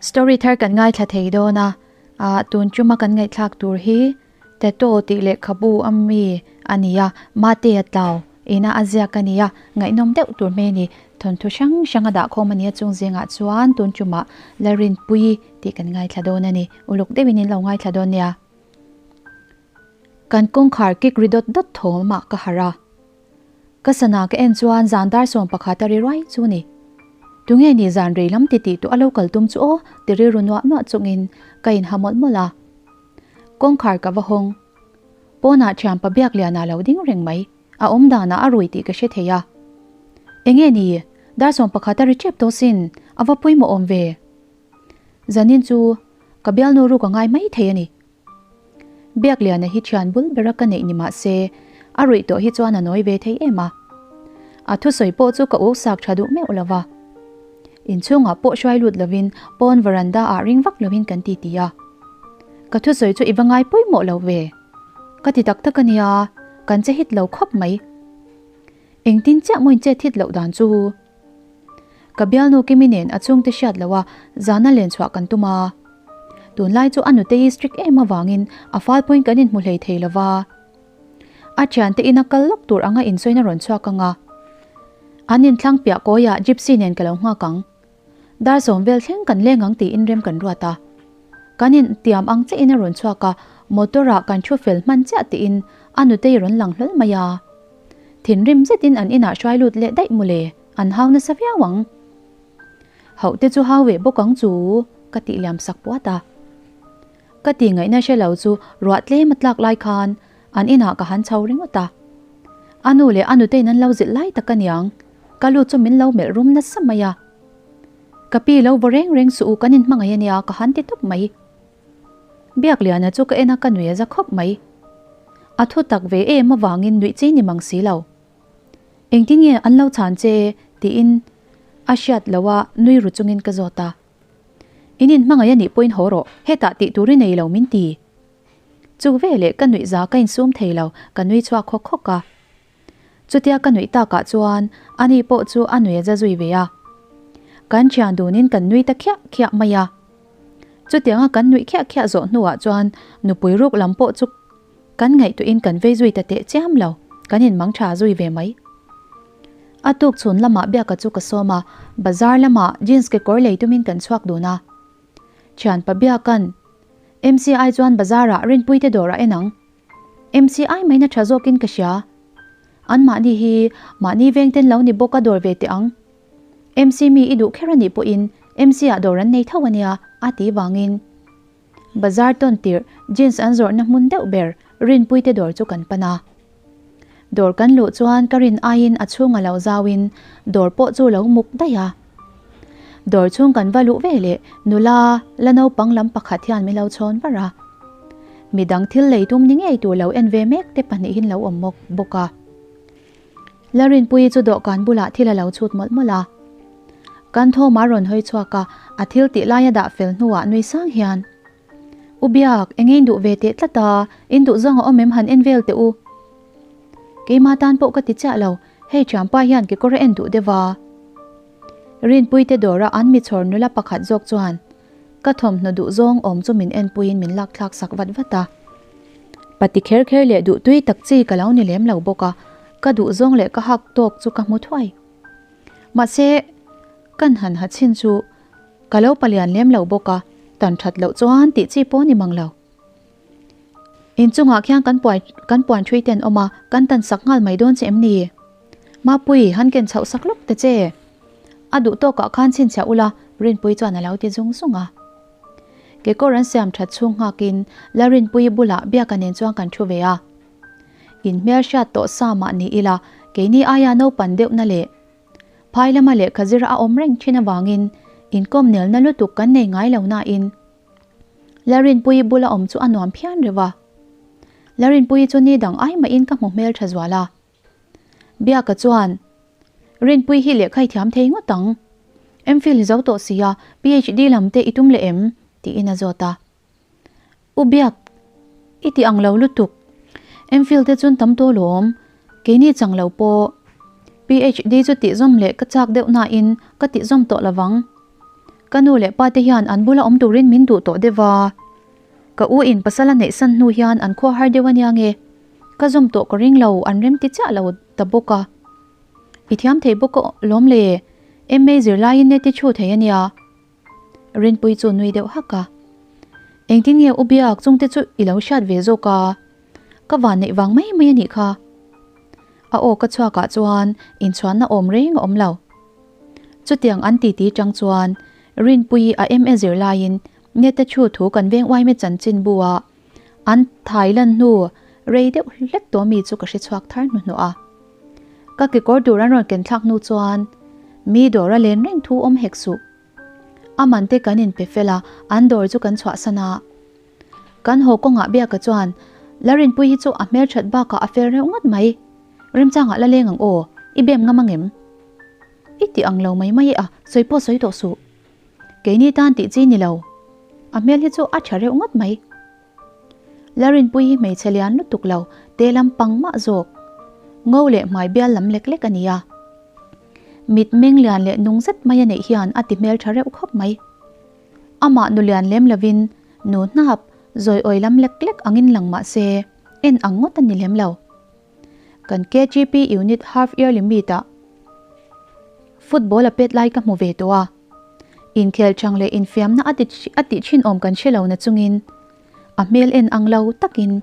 Story thar kan ngaithla thei dawn a, ah tun chuma kan ngaihthlak tur hi Tattoo tih lehkhabu a mi a ni a, Mate a tlau ina a ziak a ni a, ngaihnawm deuh tur hmel a ni. Thawnthu hrang hrang a dahkhawm a ni a, chung zingah chuan tun chumah Larinpuii tih kan ngaithla dawn a ni. Uluk deuhin in lo ngaithla dawn nia. Kan kawngkhar kik ri dawt dawt thawmah ka harh a. Ka sana ka en chuan zan dar 11 a ri ruai chu ni. Tunge ni zan rei lam ti tih tu a lo kal tum chu aw ti rilru nuah nuah chungin ka inha mawlh mawlh a. Kawngkhar ka va hawng. Pawnah thianpa biak lianah lo ding reng mai. A awm danah a rui tih ka hre thei a. Enge ni dar 11 a ri tep tawh sin a va pawimawh awm ve. Zanin chu ka bialnu ruk a ngai mai thei a ni. Biakliana hi thian bul bera ka neih ni mah se, a ruih tawh hi chuan a nawi ve thei em a. A thusawi pawh chu ka uksak tha duh meuh lo va. Inchhungah pawh hruai lut lovin pawn veranda ah ring vak lovin kan ti ti a. Ka thusawi chu i va ngai pawimawh lo ve. Ka ti tak tak a nia, kan che hit lo khawp mai. Engtin chiah maw in chet hit loh dan chu? Ka bialnu Kimi nen a chhungte hriat loh a zana len chhuah kan tum a. Tunlai chu a nutei strict em avangin a fal pawhin kan inhmu hlei thei lo va. A thiante ina kal lawk tur anga insawiin a rawn chhuak ang a. An inthlang piah kawiah gypsy nen ka lo nghak ang. Dar sawm vel thleng kan leng ang tiin rem kan ruat a. Kan intiam ang chiahin a rawn chhuak a, motor ah kan thu fel hman chiah tiin a nutei rawn lang hlawl mai a. Thinrim zetin an inah hruai lut leh daih mawle, an hau nasa viau ang. Hauh te chu hau ve bawk ang chu ka tih liam sak puat a. Ka tih ngaihna hre lo chu ruah tlem a tlak lai khan an inah ka han chho ringawt a. A nu leh a nutein an lo zilh lai tak a niang, ka lut chu min lo melh rum nasa mai a. Ka pi lo vaw reng reng suh u kan inhmangaih a nia ka han ti tawp mai. Biakliana chu ka en a ka nui a za khawp mai. A thu tak ve em avangin nuih chi ni mang si lo. Engtin nge an lo chhan che? tiin a hriat loh a nui ru chungin ka zawt a. In inhmangaih a nih pawhin haw rawh, hetah tih tur i nei lo min ti. Chu veleh ka nuih za ka insum thei lo, ka nui chhuak khawk khawk a. Chutia ka nuih takah chuan ani pawh chu a nui a za zui ve a. Kan thian dunin kan nui ta khiah khiah mai a. Chutianga kan nuih khiah khiah zawh hnuah chuan nupui ruk lam pawh chu kan ngaihtuahin kan vei zui ta teh chiam lo, kan inmang tha zui ve mai. A tuk chhun lamah biaka chu ka sawm a, bazar lamah jeans kekawr lei tumin kan chhuak dun a. Thianpa biakan MCI chuan bazarah Rinpuite dawr a en ang. MCI maina tha zawkin ka hria. An mahni hi mahni vengten lo ni bawk a dawr ve teh ang. MC mi i duh kher a nih pawhin MC ah dawr an nei tho a nia a ti vangin bazar tawn tirh jeans an zawrhna hmun deuh ber Rinpuite dawr chu kan pan a. Dawr kan luh chuan ka rin aiin a chhung a lo zauin dawr pawh chu lo muk daih a. Dawr chhung kan va luh ve leh nula la naupang lam pakhat hian min lo chhawn var a. Midang thil lei tum ni ngei tur lo en ve mek te pahnihin lo awm mawk bawk a. Larinpuii chu dawhkan bulah thil a lo chhut mawlh mawlh a. Kan thawm a rawn hawi chhuak a, a thil tih lai a dah fel hnuah nui sang hian, U Biak, eng in duh ve teh tlat a, in duh zawng a awm em han en vel teh u. Keimah tan pawh ka ti chiah lo, hei thianpa hian kekawr a en duh deuh a. Rinpuite dawra an mi chhawr nula pakhat zawk chuan ka thawmhnaw duh zawng awm chu min enpuiin min lak thlak sak vat vat a. Pati kher kher leh duh tui tak chi ka lo ni lem lo bawk a, ka duh zawng leh ka hak tawk chu ka hmu thuai. Mahse, kan han ha chhin chu ka lo palian lem lo bawk a, tan that loh chuan tih chi pawh ni mang lo. Inchungah khian kan puai kan puan thui ten awm a, kan tan sak nghal mai dawn che em ni? Mapui, han ken chhoh sak lawk ta che. A duh tawkah khan chhinchhiah ula, Rinpui chuan a lo ti zung zung a. Kekawr an siam that chhung nghakin la Rinpuii bulah Biaka nen chuan kan thu ve a. In hmelhriat tawh sa mah ni ila, keini aia naupan deuhna leh phai lama lehkha zir a awm reng thin avangin inkawm nelna lutuk kan nei ngai lo nain La Rinpuii bula awm chu a nuam phian reuh a. La Rinpuii chu ni dang ai mahin ka hmu hmel tha zual a. Biaka chuan, Rinpuii hi lehkha i thiam thei ngawt ang. MPhil i zo tawh si a, PhD lam te i tum leh em? tiin a zawt a. U Biak, i ti ang lo lutuk. MPhil te chun tam tawh lawm. Keini chang lo pawh. PhD chu tih zawm leh ka chak deuh nain ka tih zawm tawh lovang. Ka nu leh pa te hian an bula awm turin min duh tawh deuh a. Ka u in pasal a neih san hnu hian an khua har deuh ania nge. Ka zawm tawh ka ring lo, an rem ti chiah lo ta bawk a. I thiam thei bawk lawm le, MA zirlaiin net i chhu thei ania. Rinpui chu nui deuh hak a. Engtin nge u biak chungte chu i lo hriat ve zawk a? Ka van neih vang mai mai a nih kha. A aw ka chhuakah chuan inchhuanna awm reng a awm lo. Chutiang an titi chang chuan Rinpuii a MA zirlaiin Neta Chu thu kan veng uaime chanchin bu a an thai lan hnu rei deuh hlek tawh mi chu ka hre chhuak thar hnuhnawh a. Ka kekawr tur an rawn ken thlak hnu chuan mi dawr a len reng thu awm hek suh. A man te kan inpe fel a, an dawr chu kan chhuahsan a. Kan haw kawngah Biaka chuan, Larinpui hi chu a hmelthat bakah a fel reuh ngawt mai. Remchangah la leng ang aw, i bem ngam angem? I ti ang lo mai mai e a, sawi pawh sawi tawh suh. Keini tan tih chi ni lo. A hmel hi chu a tha reuh ngawt mai. Larinpui hi hmeichhe lian lutuk lo, te lam pang mah zawk. Ngo leh hmai bial lam lek lek a ni a. Mit meng lian leh nung zet mai a neih hian a ti hmel tha reuh khawp mai. Amah nu lian lem lovin nu hnap zawi awi lam lek lek angin lang mah se, en ang ngawt a ni lem lo. Kan KGP unit half yearly meet ah football a pet lai ka hmu ve tawh a. Inkhel chang leh infiamna a ti a tih thin awm kan hre lo na chungin a hmel en ang lo takin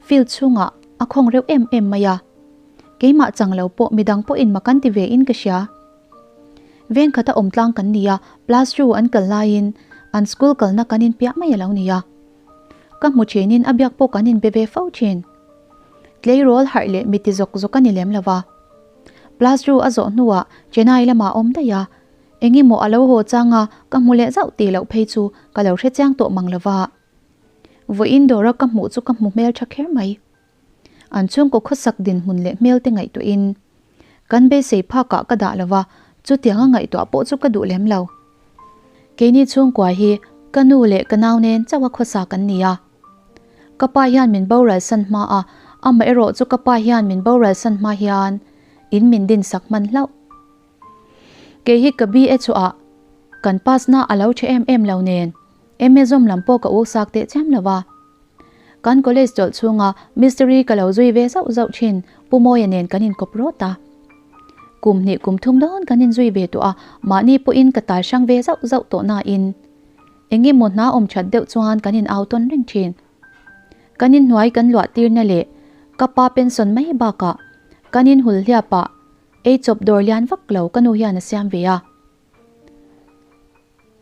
field chhungah a khawng reuh em em mai a. Keimah chang lo pawh midang pawhin mak an ti ve in ka hria. Veng khata awm tlang kan ni a, plus two an kal laiin an school kalna kan inpiah mai a lo ni a. Ka hmu thinin a biak pawh kan inbe ve fo thin. Tleirawl harh leh mi ti zawk zawk a ni lem lo va. Plus two a zawh hnuah Chennai lamah a awm daih a, engemaw a lo haw changa ka hmu leh zauh tih loh phei chu ka lo hre chiang tawh mang lo va. Vawiin dawra ka hmuh chu ka hmu hmel tha kher mai. An chhungkaw khawsak dinhmun leh hmel te ngaihtuahin kan beisei phakah ka dah lo va, chutianga ngaihtuah pawh chu ka duh lem lo. Keini chhungkua hi ka nu leh ka nau nen chauha khawsa kan ni a. Ka pa hian min boral san hma a, amaherawh chu ka pa hian min boral san hma hian in min dinsak hman hlauh. Kei hi ka BA chhuah kan pass na a lo tha em em lo nen MA zawm lam pawh ka uksak teh chiam lo va. Kan college chawlh chhunga mystery ka lo zui ve zauh zauh thin Pu Mawia nen kan inkawp rawt a. Kum hnih kum thum dawn kan inzui ve tawh a, mahni pawhin ka tal hrang ve zauh zauh tawh nain eng emaw hna awm that deuh chuan kan in au tawn reng thin. Kan inhnuai kan luah tirna leh ka pa pension mai bakah kan inhul hliapah Ei chawp dawr lian vak lo ka nu hian a siam ve a.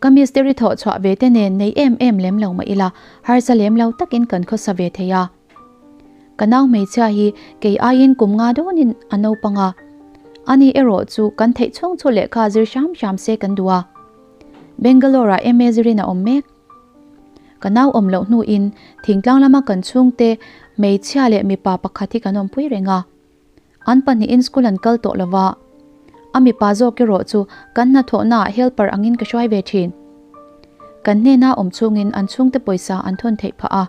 Ka mistiri thawh chhuah ve te nen nei em em lem lo mah ila harsa lem lo takin kan khawsa ve thei a. Ka nau hmeichhia hi kei aiin kum nga dawnin a naupang a. Ani erawh chu kan theih chhung chu lehkha zir hram hram se kan duh a. Bangalore ah MA zirin a awm mek. Ka nau awm loh hnuin thingtlang lama kan chhungte hmeichhia leh mipa pakhat hi kan awmpui reng a. An pahnihin school an kal tawh lova, a mipa zawk erawh chu kan hnathawhnaah helper angin ka hruai ve thin. Kan hnena awm chhungin an chhungte pawisa an thawn theih phah a,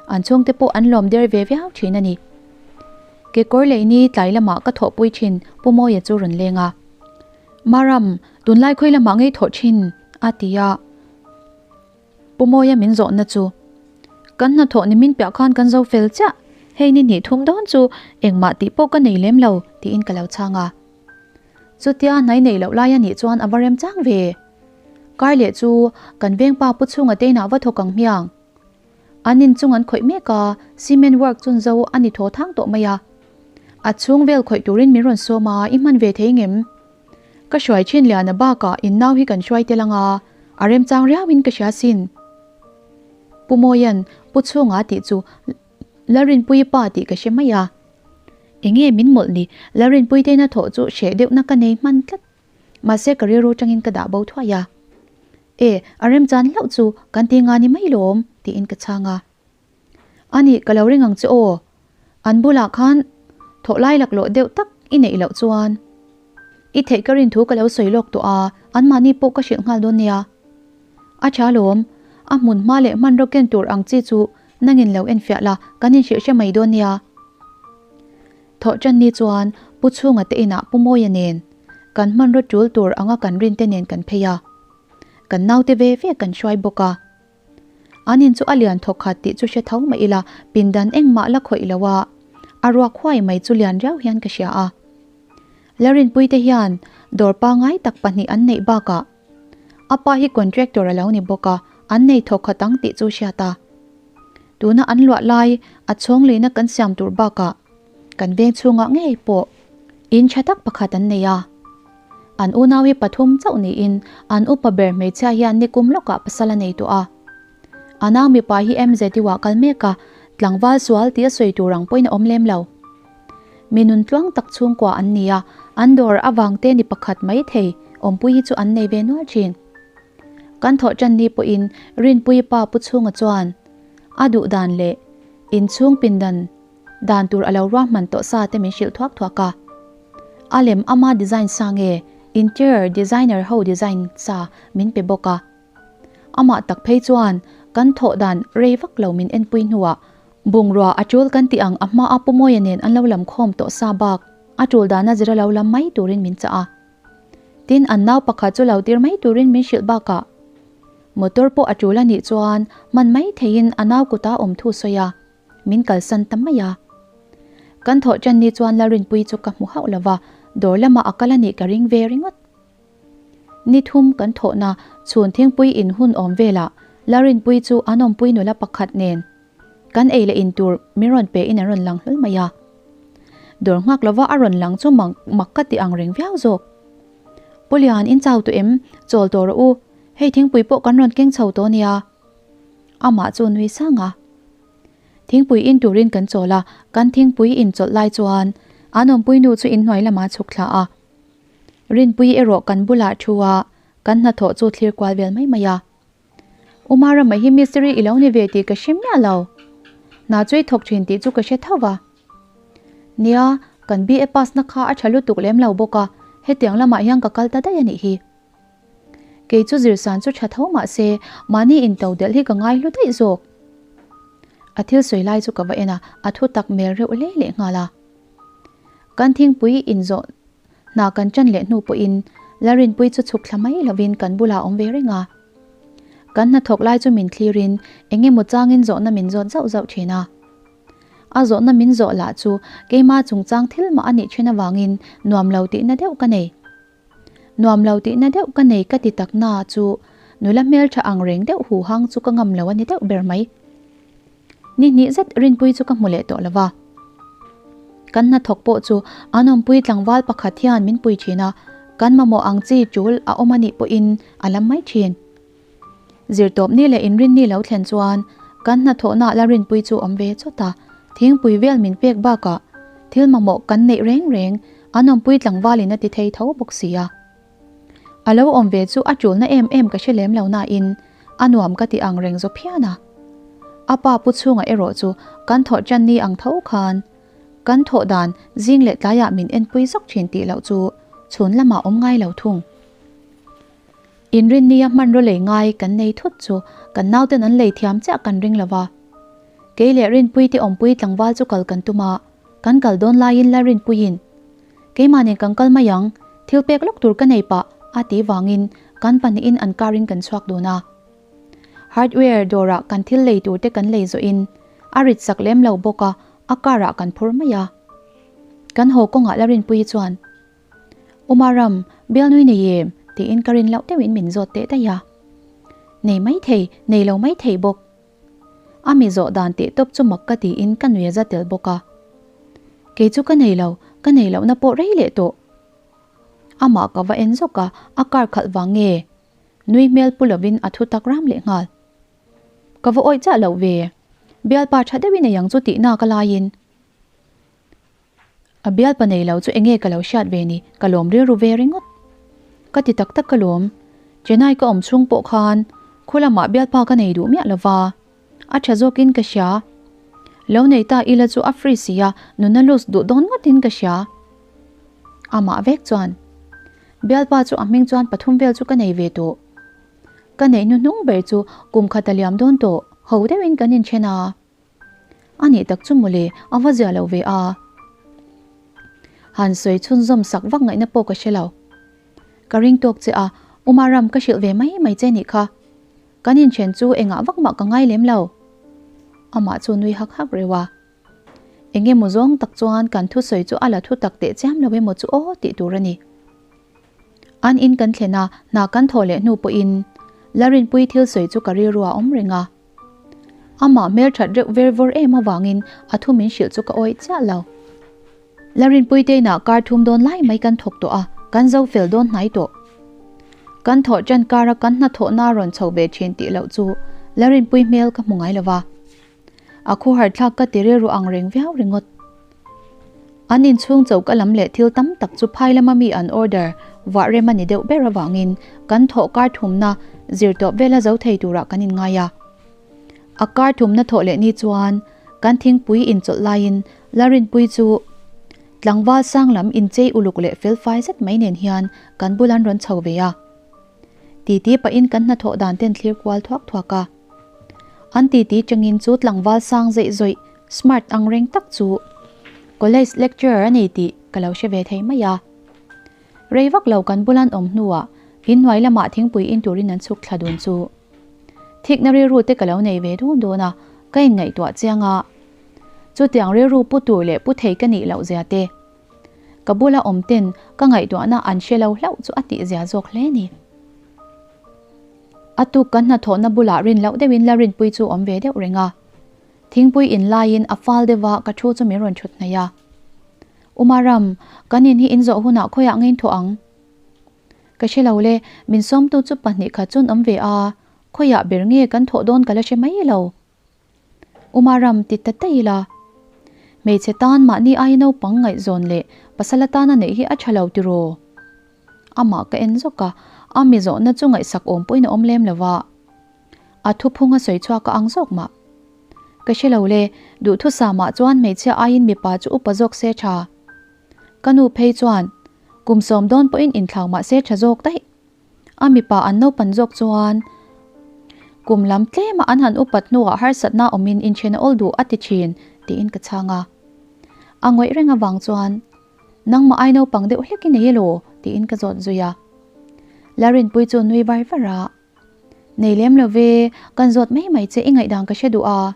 an chhungte pawh an lawm der ve viau thin a ni. Kekawr leini tlai lamah ka thawhpui thin Pu Mawia chu rawn leng a. Maram, tunlai khawi lamah ngei thawh thin? a ti a. Pu Mawia min zawhna chu, Kan hnathawh ni min piah khan kan zo fel chiah, hei ni hnih thum dawn chu engmah tih pawh ka nei lem lo, tiin ka lo chhang a. Chutia hnai neih loh lai a nih chuan a va rem chang ve. Kar leh chu kan vengpa Pu Chhunga te inah va thawk ang hmiang. An inchung an khawih mek a, cement work chun zo a ni thaw thang tawh mai a. A chhung vel khawih turin min rawn sawm a, i hman ve thei ngem? Ka hruai thin Liana bakah in nau hi kan hruai tel anga a remchang riauin ka hria sin. Pu Mawia'n Pu Chhunga tih chu Lalrinpuii pa tih ka hre mai a. Enge min mawlh ni, Lalrinpuii tena thawh chu hreh deuhna ka nei hman tlat. Mahse ka rilru tangin ka dah bo thuai a. E, a remchan hlauh chu kan ti nga ni mai lawm, tiin ka chhang a. A nih ka lo ring ang che aw, an bulah khan thawh lai laklawh deuh tak i neih loh chuan i theih ka rin thu ka lo sawi lawk tawh a, anmahni pawh ka hrilh nghal dawn nia. A tha lawm, a hmun hma leh hmanraw ken tur ang chi chu nangin lo enfiah la, kan inhrilh hre mai dawn nia. Thawh tan ni chuan Pu Chhunga te inah Pu Mawia nen kan hmanraw tul tur anga kan rin te nen kan phei a. Kan naute ve ve kan hruai bawk a. An in chu a lian thawk khat tih chu hre tho mah ila pindan engmah la khawih lo a, a ruak huai mai chu lian riau hian ka hria a. Larinpuite hian dawr pangai tak pahnih an neih bakah a pa hi contractor a lo ni bawk a, an nei thawk khat ang tih chu hriat a. Tuna an luah lai a chhawng leina kan siam tur bakah kan veng chhungah ngei pawh in tha tak pakhat an nei a. An unau hi pathum chauh niin an upa ber hmeichhia hian nikum lawkah pasal a nei tawh a. A nau mipa hi MZU ah kal mek a, tlangval sual tih a sawi tur ang pawhin a awm lem lo. Mi nun tluang tak chhungkua an ni a, an dawr avang te ni pakhat mai thei awmpui hi chu an nei ve nual thin. Kan thawh tan ni pawhin Rinpuii pa Pu Chhunga chuan a duh dan leh inchhung pindan dan tur a lo ruahman tawh sa te min hrilh thuak thuak a. A lem ama design sa nge interior designer ho design sa min pe bawk a. Amah tak phei chuan kan thawh dan rei vak lo min enpui hnuah bungrua a tul kan tih ang a hma a Pu Mawia nen an lo lam khawm tawh sa bak a tul dana zira lo lam mai turin min chah a. Tin an nau pakhat chu lo tir mai turin min hrilh bakah motor pawh a tul a nih chuan hman mai theiin a nau kuta awm thu sawi a. Min kalsan ta mai a. Kan thawh ṭan ni chuan Lalrinpuii chu ka hmu hauh lo va, dawr lamah a kal a nih ka ring ve ringawt. Ni thum kan thawhna chhun thingpui in hun awm velah Lalrinpuii chu an awmpui nula pakhat nen kan ei leh in tur min rawn pe in an rawn lang hlawl mai a. Dawr nghak lova a rawn lang chu mak ka ti ang reng viau zawk. Pu Lian, in chau tawh em? Chawl tawh rawh u. Hei thingpui pawh kan rawn keng chho tawh nia. Amah chu nui sang a. Thingpui in turin kan chawl a, kan thingpui in chawlh lai chuan an awmpui nu chu inhnuai lamah chhuk thla a. Rinpui erawh kan bulah thu a, kan hnathawh chu thlir kual vel mai mai a. Uma ramah hi mistiri i lo ni ve tih ka hre miah lo. Hna chu i thawk thin tih chu ka hre tho va. Nia, kan BA pass na kha a tha lutuk lem lo bawk a, hetiang lamah hian ka kal ta daih a nih hi. Kei chu zirsan chu tha tho mah se, mahni into delh hi ka ngai hlu daih zawk. A thil sawi lai chu ka va en a, a thu tak mel reuh hle leh nghal a. Kan thingpui inzawh hna kan ṭan leh hnu pawhin Larinpui chu chhuk thla mai lovin kan bulah a awm ve reng a. Kan hnathawk lai chu min thlirin eng emaw changin zawhna min zawt zauh zauh ṭhin a. A zawhna min zawh lah chu keima chungchang thil mah a nih ṭhin avangin nuam lo tihna deuh ka nei. Nuam lo tihna deuh ka nei ka ti tak na chu nula hmeltha ang reng deuh hu hang chu ka ngam lo a ni deuh ber mai. Ni hnih zet Rinpui chu ka hmu leh tawh lo va. Kan hnathawk pawh chu an awmpui tlangval pakhat hian min pui thin a, kan mamawh ang chi tul a awm a nih pawhin a lam mai thin. Zirtawp ni leh inrinni lo thlen chuan kan hnathawhna la rinpui chu awm ve chawt a, thingpui vel min pek bakah thil mamawh kan neih reng reng an awmpui tlangvalin a ti thei tho bawk si a. A lo awm ve chu a tulna em em ka hre lem lo nain a nuam ka ti ang reng zaw phian a. A pa pu chhunga erawh chu kan thawh tan ni ang tho khan kan thawh dan zing leh tlaiah min enpui zawk thin tih loh chu chhun lamah awm ngai lo thung. Inrinnia hmanraw lei ngai kan nei thut chu kan nauten an lei thiam chiah kan ring lo va. Kei leh Rinpuite awmpui tlangval chu kal kan tum a, kan kal dawn laiin la Rinpuiin, Keimah nen kan kal mai ang, thil pek lawk tur ka nei pah, a ti vangin kan pahnihin an car in kan chhuak dun a. Hardware dawrah kan thil lei tur te kan lei zawhin a rit sak lem lo bawk a, a car ah kan phur mai a. Kan haw kawngah la Rinpuii chuan, Uma ram, bialnui nei em? tiin ka rin loh deuhin min zawt teh daih a. Nei mai thei, nei lo mai thei bawk. A mi zawh dan teh tawp chu mak ka tiin ka nui a za tel bawk a. Kei chu ka nei lo, ka nei lohna pawh rei leh tawh. Amah ka va en zawk a, a kar khalh vang nge? Nui hmel pu lovin a thu tak ram leh nghal. Ka va awih chiah loh ve. Bialpa tha deuhin ei ang chu tihna ka laiin. A bialpa nei lo chu enge ka lo hriat ve ni, ka lawm rilru ve ringawt. Ka ti tak tak ka lawm. Chennai ka awm chhung pawh khan khu lamah bialpa ka nei duh miah lova, a tha zawkin ka hria. Lo nei ta ila chu a free si a, nuna loose duh dawn ngawtin ka hria. Amah vek chuan bialpa chu a hming chuan pathum vel chu ka nei ve tawh. Ka neih hnuhnung ber chu kum khat a liam dawn tawh, ho deuhin kan inthen a. A nih tak chu mawle, a va zia lo ve a. Han sawi chhunzawm sak vak ngaihna pawh ka hre lo. Ka ring tawk che a, Umaram ka hrilh ve mai mai che nih kha. Kan inthen chu engah vak mah ka ngai lem lo. Amah chu nui hak hak reuh a. Eng emaw zawng tak chuan kan thusawi chu a la thu tak teh chiam lo emaw chu aw tih tur a ni. An in kan thlen a, hna kan thawh leh hnu pawhin Larinpui thil sawi chu ka rilru a awm reng a. Amah hmelthat reuh ver vawr em avangin a thu min hrilh chu ka awih chiah lo. Larinpui te inah kar thum dawn lai mai kan thawk tawh a, kan zo fel dawn hnai tawh. Kan thawh tan kara kan hnathawhna rawn chho ve thin tih loh chu Larinpui hmel ka hmu ngai lo va. A khuhar thlak ka ti rilru ang reng viau ringawt. An inchhung choka lam leh thil tam tak chu phai lama mi an order vah rem a ni deuh ber avangin kan thawh kar thumna zir tawp vela zo thei turah kan inngai a. A kar thumna thawh leh ni chuan kan thingpui inchawlh laiin Larinpui chu tlangval sang lam inchei uluk leh felfai zet mai nen hian kan bul an rawn chho ve a. Titi pahin kan hnathawh dan ten thlir kual thuak thuak a. An titi changin chu tlangval sang zeih zawih smart ang reng tak chu college lecturer a nei tih ka lo hre ve thei mai a. Rei vak lo kan bulan awm hnuah inhnuai lamah thingpui in turin an chhuk thla dun chu. Thikna rilru te ka lo nei ve dun dun a, ka inngaihtuah chiang a. Chutiang rilru pu tur leh pu thei ka nih loh zia te. Ka bula awm ten ka ngaihtuahna an hre lo hlauh chu a tihzia zawk hle ni. A tuk kan hnathawhna bulah rin loh deuhin la rinpui chu awm ve deuh reng a. Thingpui in laiin a fal deuh a ka thu chu min rawn thut hnaih a. Umaram, kan in hi in zawh hunah khawiah nge in thawh ang? Ka hre lo le, min sawmtu chu pahnih khat chuan awm ve a, khawiah ber nge kan thawh dawn ka la hre mai lo. Umaram ti ta ta ila. Hmeichhe tan mahni aia naupang ngaihzawn leh pasal atana neih hi a tha lo tiraw? Amah ka en zawk a, a mi zawhna chu ngaihsak awm pawhin a awm lem lo va. A thuphung a sawi chhuak a ang zawk mah. Ka hre lo le, duhthusam ah chuan hmeichhia aiin mipa chu upa zawk se tha. Ka nu phei chuan kum sawm dawn pawhin inthlau mah se tha zawk daih. A mipa an naupan zawk chuan kum lam tlema an han upat hnuah harsatna awmin inthen a awl duh a ti thin tiin ka chhang a. A ngawih reng avang chuan nangmah ai naupang deuh hlek i nei elaw tiin ka zawt zui a. Larinpui chu nui var var a, Nei lem lo ve, kan zawt mai mai che i ngaihdan ka hre duh a.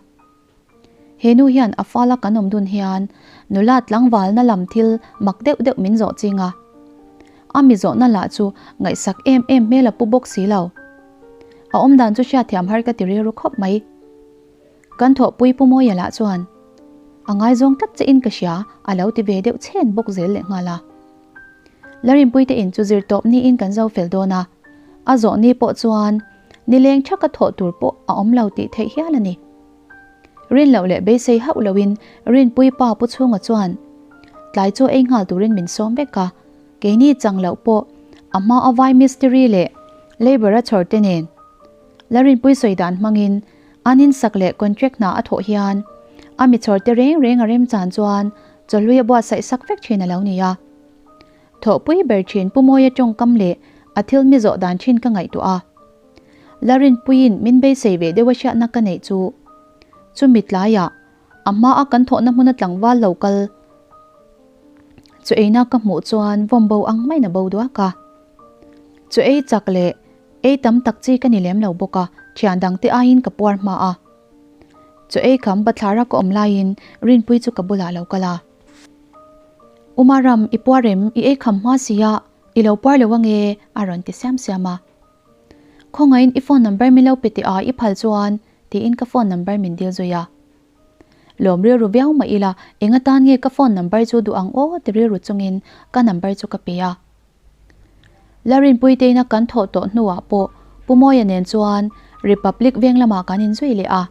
He nu hian a fala kan awm dun hian nula tlangvalna lam thil mak deuh deuh min zawh ching a. A mi zawhna lah chu ngaihsak em em hmel a pu bawk si lo. A awmdan chu hriatthiam har ka ti rilru khawp mai. Kan thawhpui Pu Mawia lah chuan a ngaizawng tlat che in ka hria a lo ti ve deuh chhen bawk zel leh nghal a. Larinpui te in chu zir tawp niin kan zo fel dawn a, a zawh ni pawh chuan nileng thaka thawh tur pawh a awm lo tih theih hial a ni. Rin loh leh beisei hauh loin Rinpui pa Pu Chhunga chuan tlai chaw ei nghal turin min sawm vek a, keini chang loh pawh a hma a vai mistiri leh labour a chhawr te nen la Rinpui sawi dan hmangin an insak leh contract hna a thawh hian a mi chhawr te reng reng a remchan chuan chawhlui a buatsaih sak vek thin a lo ni a. Thawhpui ber thin Pu Mawia tawngkam leh a thil mi zawh dan thin ka ngaihtuah a. La Rinpuiin min beisei ve deuh a hriatna ka neih chu chumi tlaiah a hma a kan thawhna hmuna tlangval lo kal chu eina ka hmuh chuan vawm bo ang maiin a bo duak a. Chu ei chak leh ei tam tak chi ka ni lem lo bawk a, thian dangte aiin ka puar hma a. Chu ei kham bathlara ka awm laiin Rinpui chu ka bulah lo kal a. Umaram, i puar em? I ei kham hma sia, i lo puar lo ange a rawn ti siam siam a. Khawngaihin i phone number min lo pe teh a, i phal chuan tiin ka phone number min dil zui a. Lawm rilru viau mah ila, eng atan nge ka phone number chu duh ang aw ti rilru chungin ka number chu ka pe a. Larinpui teina kan thawh tawh hnuah pawh Pu Mawia nen chuan Republic veng lamah kan inzui leh a.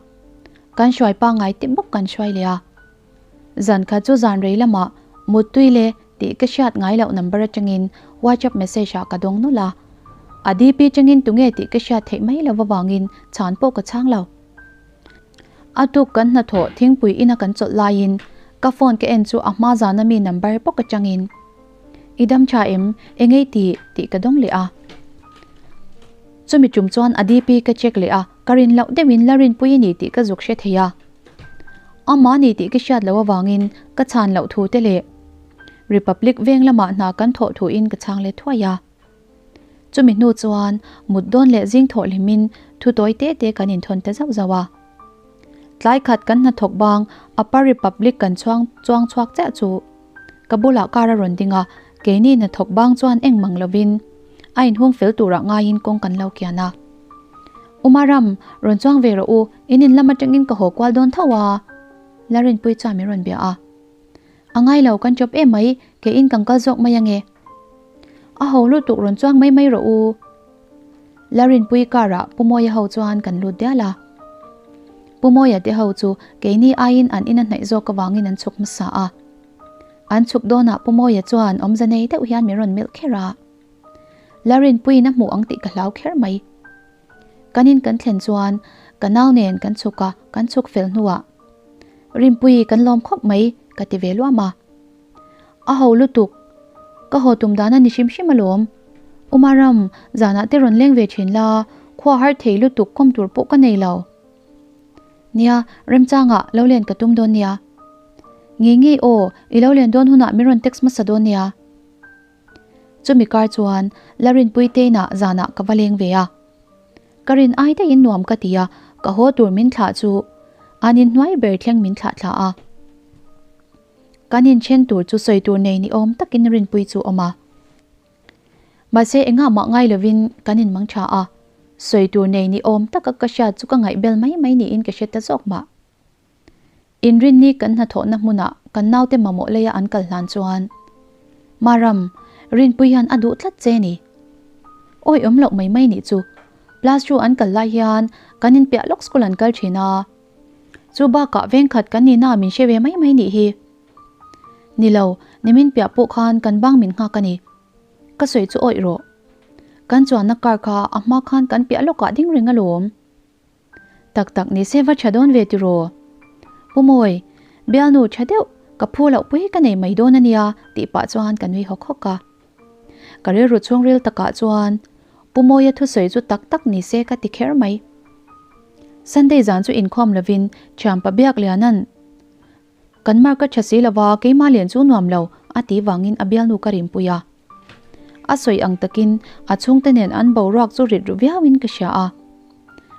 Kan hruai pangngai te bawk kan hruai leh a. Zan khat chu zan rei lamah Muttui le tih ka hriat ngai loh number atangin WhatsApp message ah ka dawng nawlh a. A DP tangin tunge tih ka hriat theih mai lo avangin chhan pawh ka chhang lo. A tuk kan hnathawh thingpui ina kan chawlh laiin ka phone ka en chu a hma zana mi number bawk atangin I dam tha em? Engei ti? tih ka dawng leh a. Chumi tum chuan a DP ka check leh a, ka rin loh deuhin la rinpui a ni tih ka zuk hre thei a. Amah ni tih ka hriat loh avangin ka chhan loh thu te leh Republic veng lamah hna kan thawh thuin ka chhang let thuai a. Chumi hnu chuan mut dawn leh zing thawh hlimin thu tawi te te kan inthawn ta zauh zauh a. Tlai khat kan hnathawk bang Upper Republic kan chhuang chuang chhuak chiah chu ka bulah car a rawn ding a, keini hnathawk bang chuan engmang lovin a inhung fel turah ngaiin kawng kan lo kian a. Umaram, rawn chuang ve rawh u, in in lam atangin ka haw kual dawn tho a, Larinpuii chuan min rawn bia a. A ngai lo, kan chawp em mai, keiin kan kal zawk mai ange. A ho lutuk rawn chuang mai mai rawh u. Larinpuii car ah Pu Mawia ho chuan kan lut dial a. Pu Mawia te ho chu keini aiin an in a hnaih zawk avangin an chhuk hmasa a. An chhuk dawnah Pu Mawia chuan awmze nei deuh hian min rawn melh kher a. Larinpuiin a hmuh ang tih ka hlau kher mai. Kan in kan thlen chuan ka nau nen kan chhuk a, kan chhuk fel hnuah Rinpuii kan lawm khawp mai ka ti ve luam a. A ho lutuk, ka haw tum dan a ni hrim hrim alawm. Umaram, zanah te rawn leng ve thin la, khua har thei lutuk kawm tur pawh ka nei lo. Nia, remchangah lo len ka tum dawn nia. Ngei ngei aw, i lo len dawn hunah min rawn text hmasa dawn nia. Chumi kar chuan la rinpui teinah zanah ka va leng ve a. Ka rin ai daihin nuam ka ti a, ka haw tur min thlah chu an inhnuai ber thleng min thlah thla a. Kan inthen tur chu sawi tur nei ni awm takin rinpui chu awm a. Mahse engah mah ngai lovin kan inmang tha a, sawi tur nei ni awm taka ka hriat chu ka ngaihbel mai mai niin ka hre ta zawk mah. Inrinni kan hnathawhna hmunah kan naute mamawh leia an kal hlan chuan Maram, Rinpui hian a duh tlat che ni. Awi awm loh mai mai nih chu. Plus chu an kal lai hian kan inpiah lawk school an kal thin a. Chu bakah vengkhat kan nihna min hre ve mai mai nih hi. Ni lo, nimin piah pawh khan kan bang min nghak a ni. Ka sawi chu awih rawh. Kan chuanna car kha a hma khan kan piah lawkah ding reng alawm. Tak tak ni se va tha dawn ve tiraw? Pu Mawi, bialnu tha deuh, ka phu loh pui ka nei mai dawn a nia tih pah chuan ka nui hawk hawk a. Ka rilru chhungril takah chuan Pu Mawia thusawi chu tak tak ni se ka ti kher mai. Sunday zan chu inkhawm lovin thianpa Biakliana'n Kan mark a tha si lova keimah lian chu nuam lo a tih vangin a bialnu ka rinpui a. A sawi ang takin a chhungte nen an boruak chu rit ru viauin ka hria a.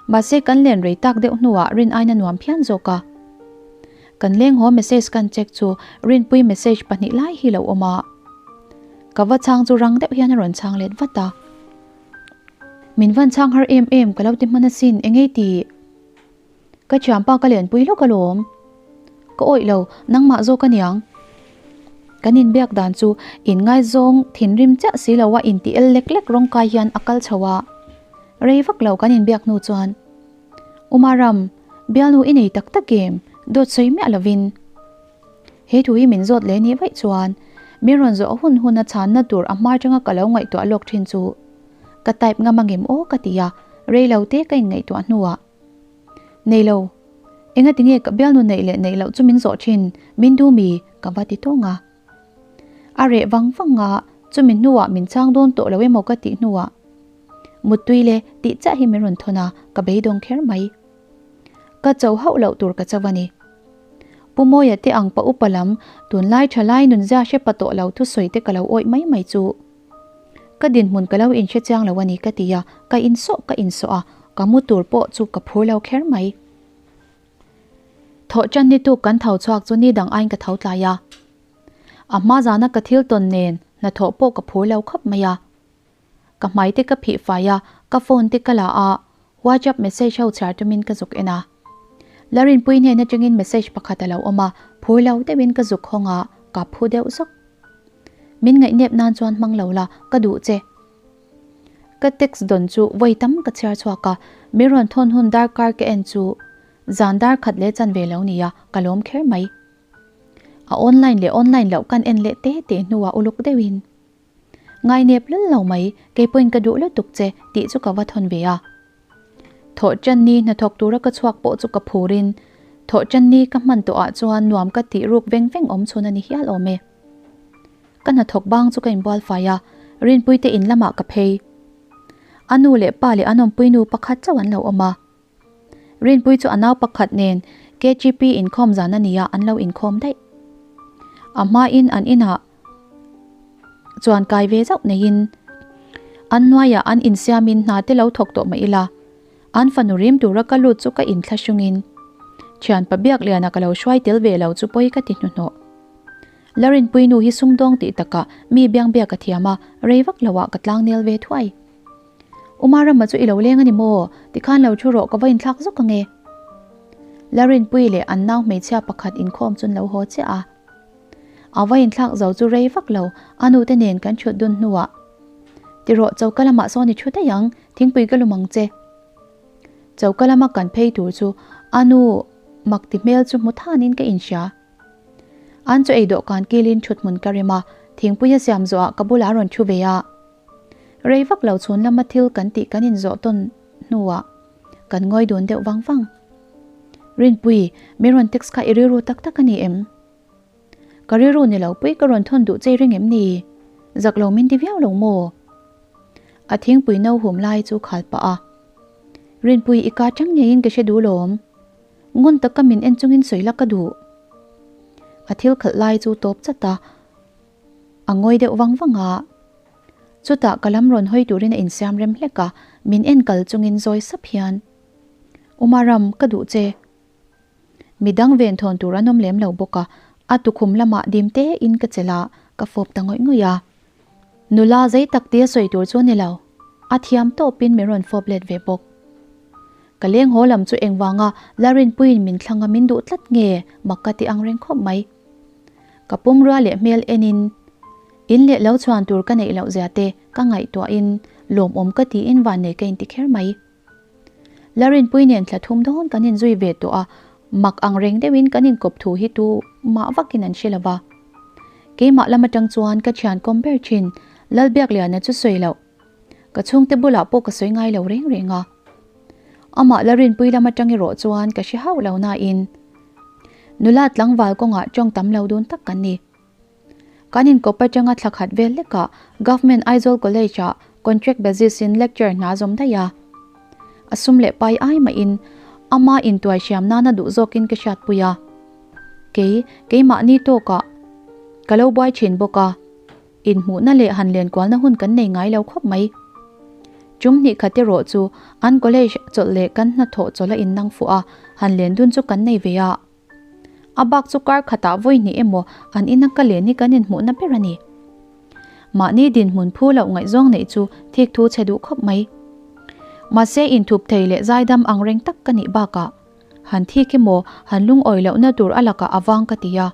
Mahse kan len rei tak deuh hnuah rin aina nuam phian zawk a. Kan leng haw message kan check chu rinpui message pahnih lai hi lo awm a. Ka va chhang chu rang deuh hian a rawn chhang let vat a. Min van chhang har em em ka lo ti hman asin engei tih. Ka thianpa ka lenpui lawk alawm. Ka awih lo, nangmah zawk aniang. Kan inbiak dan chu inngaizawng thinrim chiah si lo a inti el lek lek rawng kai hian a kal chho a. Rei vak lo kan inbiak hnu chuan, Umaram, bialnu i nei tak tak em? Dawt sawi miah lovin. He thu hi min zawt leh nih vaih chuan min rawn zawh hun hun a chhanna tur a hma atanga ka lo ngaihtuah lawk thin chu ka type ngam angem aw ka ti a, rei lo te ka inngaihtuah hnuah. Nei lo. Engati nge ka bialnu neih leh neih loh chu min zawh thin, min du mi? Ka va ti tawng a. A reh vang vang a, chumi hnuah min chang dawn tawh lo emaw ka tih hnuah Muttui le tih chiah hi min rawn thawn a, ka beidawng kher mai. Ka cho hauh loh tur ka cho a ni. Pu Mawia te ang pa upa lam tunlai thalai nunzia hre pa tawh lo thusawi te ka lo awih mai mai chu. Ka dinhmun ka lo inhre chiang lo a ni ka ti a, ka insawh ka insawh a, ka mu tur pawh chu ka phur lo kher mai. Thawh tan ni tuk kan tho chhuak chu ni dang aiin ka tho tlai a. A hma zana ka thil tawn nen hnathawh pawh ka phur lo khawp mai a. Ka hmai te ka phih fai a, ka phone te ka la a, WhatsApp message ho chhiar tumin ka zuk en a. Larinpui hnen atangin message pakhat a lo awm a, phur lo deuhin ka zuk hawng a, ka phu deuh zawk. Min ngaihnep nan chuan hmang lo la, ka duh che. Ka text dawn chu vawi tam ka chhiar chhuak a, min rawn thawn hun darkar ka en chu zan dar khat leh chan ve lo nia, ka lawm kher mai. A online leh online loh kan en leh te te hnuah uluk deuhin. Ngainep lul lo mai, keipawhin ka duh lutuk che tih chu ka va thawn ve a. Thawh tan ni hnathawk tura ka chhuak pawh chu ka phurin, thawh tan ni ka hman tawhah chuan nuam ka tih ruk veng veng awm chhun a ni hial awm e. Ka hnathawk bang chu ka inbual fai a, Rinpuite in lamah ka phei. A nu leh pa leh an awmpuinu pakhat chauh an lo awm a. Rinpui chu a nau pakhat nen KGP inkhawm zan a nia an lo inkhawm daih. A hmain an inah chuan kai ve zauh neiin. An hnuaiah an insiamin hna te lo thawk tawh mah ila, an fanu rim tura ka lut chu ka inthlahrungin thianpa Biakliana ka lo hruai tel ve lo chu pawi ka ti hnuhnawh. Larinpui nu hi sumdawng tih takah mi biangbiak a thiam a, rei vak loah ka tlangnel ve thuai. Uma rama chu i lo leng a ni maw? Tikhan lo thu rawh ka va inthlak zawk ange. Larinpui leh an nau hmeichhia pakhat inkhawm chun lo haw chiah a. A va inthlak zo chu rei vak lo, a nute nen kan thut dun hnuah, Tirawh choka lamah sawn i thu daih ang, thingpui ka lum ang che. Choka lama kan phei tur chu a nu mak ti hmel chu hmu thanin ka inhria. An chaw ei dawhkan kilin thuthmun ka rem a, thingpui a siam zawhah ka bulah a rawn thu ve a. Rei vak lo chhun lama thil kan tih kan inzawh tawn hnuah kan ngawi dun deuh vang vang. Rinpui, min rawn text kha i rilru tak tak a ni em? Ka rilru ni lo pui ka rawn thawn duh chei ring em ni? Zak lo min ti viau lo maw? A thingpui no hum lai chu khal pah a. Rinpui, i ka chang ngeiin ka hre duh lawm. Ngun taka min en chungin sawi la ka duh. A thil khalh lai chu tawp chat a, a ngawi deuh vang vang a. Chutah ka lam rawn hawi turin a insiam rem hlek a, min en kal chungin zawi sap hian, Umaram, ka duh che. Midang ven thawn tur an awm lem lo bawk a, a tukhum lamah dim tein ka chelh a, ka fawp ta ngawih ngawih a. Nula zei tak tia sawi tur chu a ni lo, a thiam tawpin min rawn fawp let ve bawk. Ka leng haw lam chu engvanga Larinpuiin min thlang a min duh tlat nge mak ka ti ang reng khawp mai. Ka pumrua leh hmel enin in leh lo chhuan tur ka neih loh zia te ka ngaihtuahin lawmawm ka tiin vannei ka inti kher mai. Larinpui nen thla thum dawn kan inzui ve tawh a, mak ang reng deuhin kan inkawp thu hi tu mah vakin an hre lo va. Keimah lam atang chuan ka thian kawm ber thin Lalbiakliana chu sawi loh. Ka chhungte bulah pawh ka sawi ngai lo reng reng a. Amah Larinpui lam atang erawh chuan ka hre hauh lo nain nula tlangval kawngah tawng tam lo dun tak kan ni. Kan inkawp atanga thla khat vel lekah Government Aizawl College-ah contract basis-in lecture hna zawm daih a. A sum leh pai ai mahin ama intuai hriam nana duh zawkin ka hriatpui a. Kei, keimahni tawkah ka lo buai thin bawk a, inhmuhna leh han lenkualna hun kan nei ngai lo khawp mai. Tum hnih khat erawh chu an college chawlh leh kan hnathawh chawlh a innang fuh a, han len dun chu kan nei ve a. A bak chu kar khatah vawi hnih emaw an ina ka len hi kan inhmuhna ber a ni. Mahni dinhmun phu loh ngaihzawng neih chu thik thu chhe duh khawp mai. Mahse inthup thei leh zaidam ang reng tak ka nih bakah han thik emaw han lungawi lohna tur a lakah a vang ka ti a.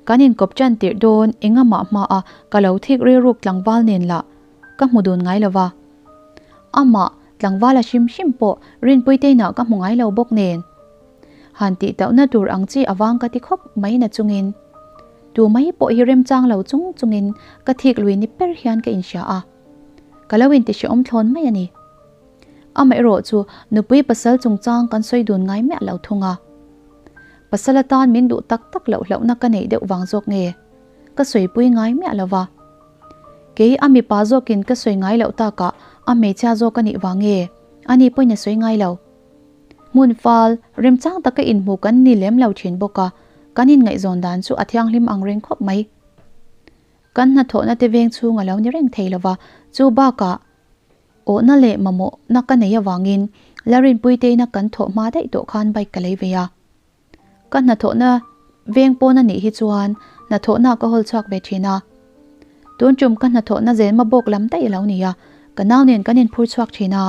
Kan inkawp tan tirh dawn engamah hmaa ka lo thik rilruk tlangval nen lah ka hmu dun ngai lova. Amah tlangval a hrim hrim pawh Rinpuiteinah ka hmu ngai lo bawk nen. Han tih tauhna tur ang chi avang ka ti khawp mai na chungin tu mai pawh hi remchang lo chung chungin ka thik lui ni ber hian ka inhria a, ka lo inti hrehawm thlawn mai a ni. Amaherawh chu nupui pasal chungchang kan sawi dun ngai miah lo thung a, pasal atan min duh tak tak loh hlauhna ka neih deuh vang zawk nge ka sawipui ngai miah lo va, kei a mipa zawkin ka sawi ngai loh takah a hmeichhia zawk a nih vang nge ani pawhin a sawi ngai lo. Hmun fal, remchang taka inhmu kan ni lem lo thin bawk a, kan inngaihzawn dan chu a thianghlim ang reng khawp mai. Kan hnathawhna te veng chhung a lo ni reng thei lova, chu bakah awhna leh mamawhna ka nei avangin Larinpuiteina kan thawh hma daih tawh khan bike ka lei ve a. Ka hnathawhna veng pawn a nih hi chuan hnathawhna ka hawl chhuak ve thin a. Tun tum ka hnathawhna zelma bawk lam daih a lo ni a, ka nau nen kan inphur chhuak thin a.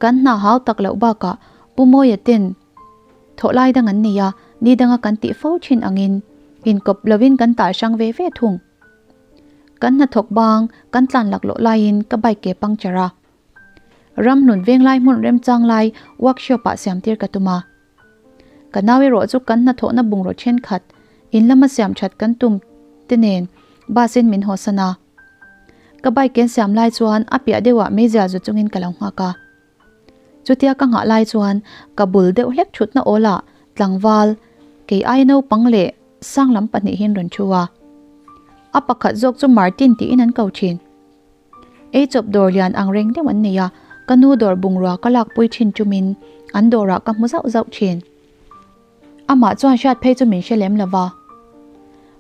Kan hna hau tak loh bakah Pu Mawia ten thawh lai dang an nei a, ni danga kan tih fo thin angin inkawp lovin kan tal hrang ve ve thung. Kan hnathawk bang kan tlan laklawh laiin ka bike ke puncture a. Ramhlun venglai hmun remchang lai workshop ah siamtir ka tum a. Ka nau erawh chu kan hnathawhna bungraw thenkhat in lama siam that kan tum te nen bus in min hawsan a. Ka bike ken siam lai chuan a piah deuhah meizial zu chungin ka lo nghak a. Chutia ka nghah lai chuan ka bul deuh hlek thutna awlah tlangval kei ai naupang leh sang lam pahnihin rawn thu a. A pakhat zawk chu Martin tiin an ko thin. Ei chawp dawr lian ang reng deuh an nei a, ka nu dawr bungrua ka lakpui thin tumin an dawrah ka hmu zauh zauh thin. Amah chuan hriat phei chu min hre lem lo va.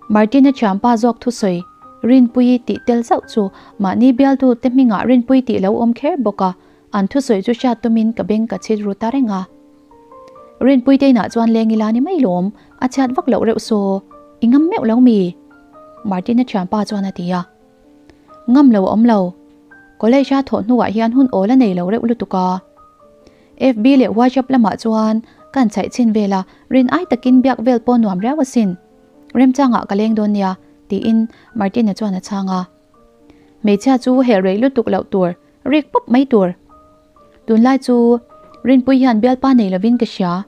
Martina thianpa zawk thusawi Rinpuii tih tel zauh chu mahni bialtu te hmingah Rinpuii tih lo awm kher bawk a, an thusawi chu hriat tumin ka beng ka chhit ru ta reng a. Rinpuii te inah chuan leng ila ni mai lawm, a chhiat vak loh reuh saw, i ngam meuh lo mi? Martin-a thianpa chuan a ti a. Ngam lo a awm lo, college a thawh hnuah hian hun awl a nei lo reuh lutuk a. FB leh WhatsApp lamah chuan kan chhaih chhin vel a, rin ai takin biak vel pawh nuam riau asin. Remchangah ka leng dawn nia, tiin Martina chuan a chhang a. Hmeichhia chu hel rei lutuk loh tur, rik pawp mai tur. Tunlai chu Rinpui hian bialpa nei lovin ka hria,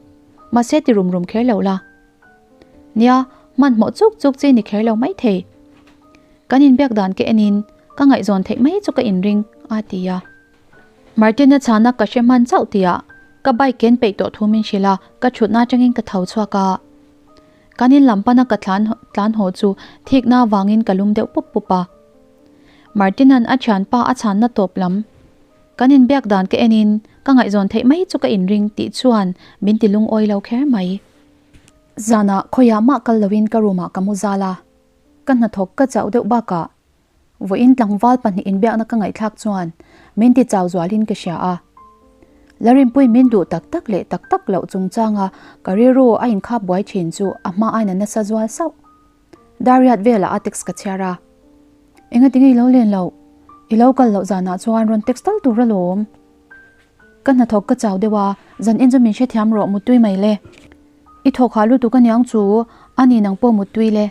mahse ti rum rum kher lo la. Nia, hmanhmawh chuk chuk chi ni kher lo mai thei. Kan inbiak dan ka enin ka ngaihzawn theih mai chu ka inring, a ti a. Martina chhana ka hre hman chauh tihah ka bike ken peih tawh thu min hrilh a, ka thutna atangin ka tho chhuak a. Kan in lam pana ka tlan tlan haw chu thikna avangin ka lum deuh pup pup a. Martina'n a thianpa a chhanna tawp lam kan inbiak dan ka enin ka ngaihzawn theih mai chu ka inring tih chuan min ti lungawi lo kher mai. Zanah khawiah mah kal loin ka room ah ka mu zal a, ka hnathawk ka chauh deuh bakah Vawiin tlangval pahnih inbiakna ka ngaihthlak chuan min ti chau zualin ka hria a. Larinpui min duh tak tak leh tak tak loh chungchanga ka rilru a inkhap buai thin chu a hma aina nasa zual sauh. Dariat velah a text ka chhiar a. Engatinge i lo len loh? I lo kal loh zanah chuan rawn text tal tur alawm. Ka hnathawk ka chau deuh a, zan en chu min hrethiam rawh muttui mai le. I thawk hah lutuk aniang chu a ni nang pawh muttui le.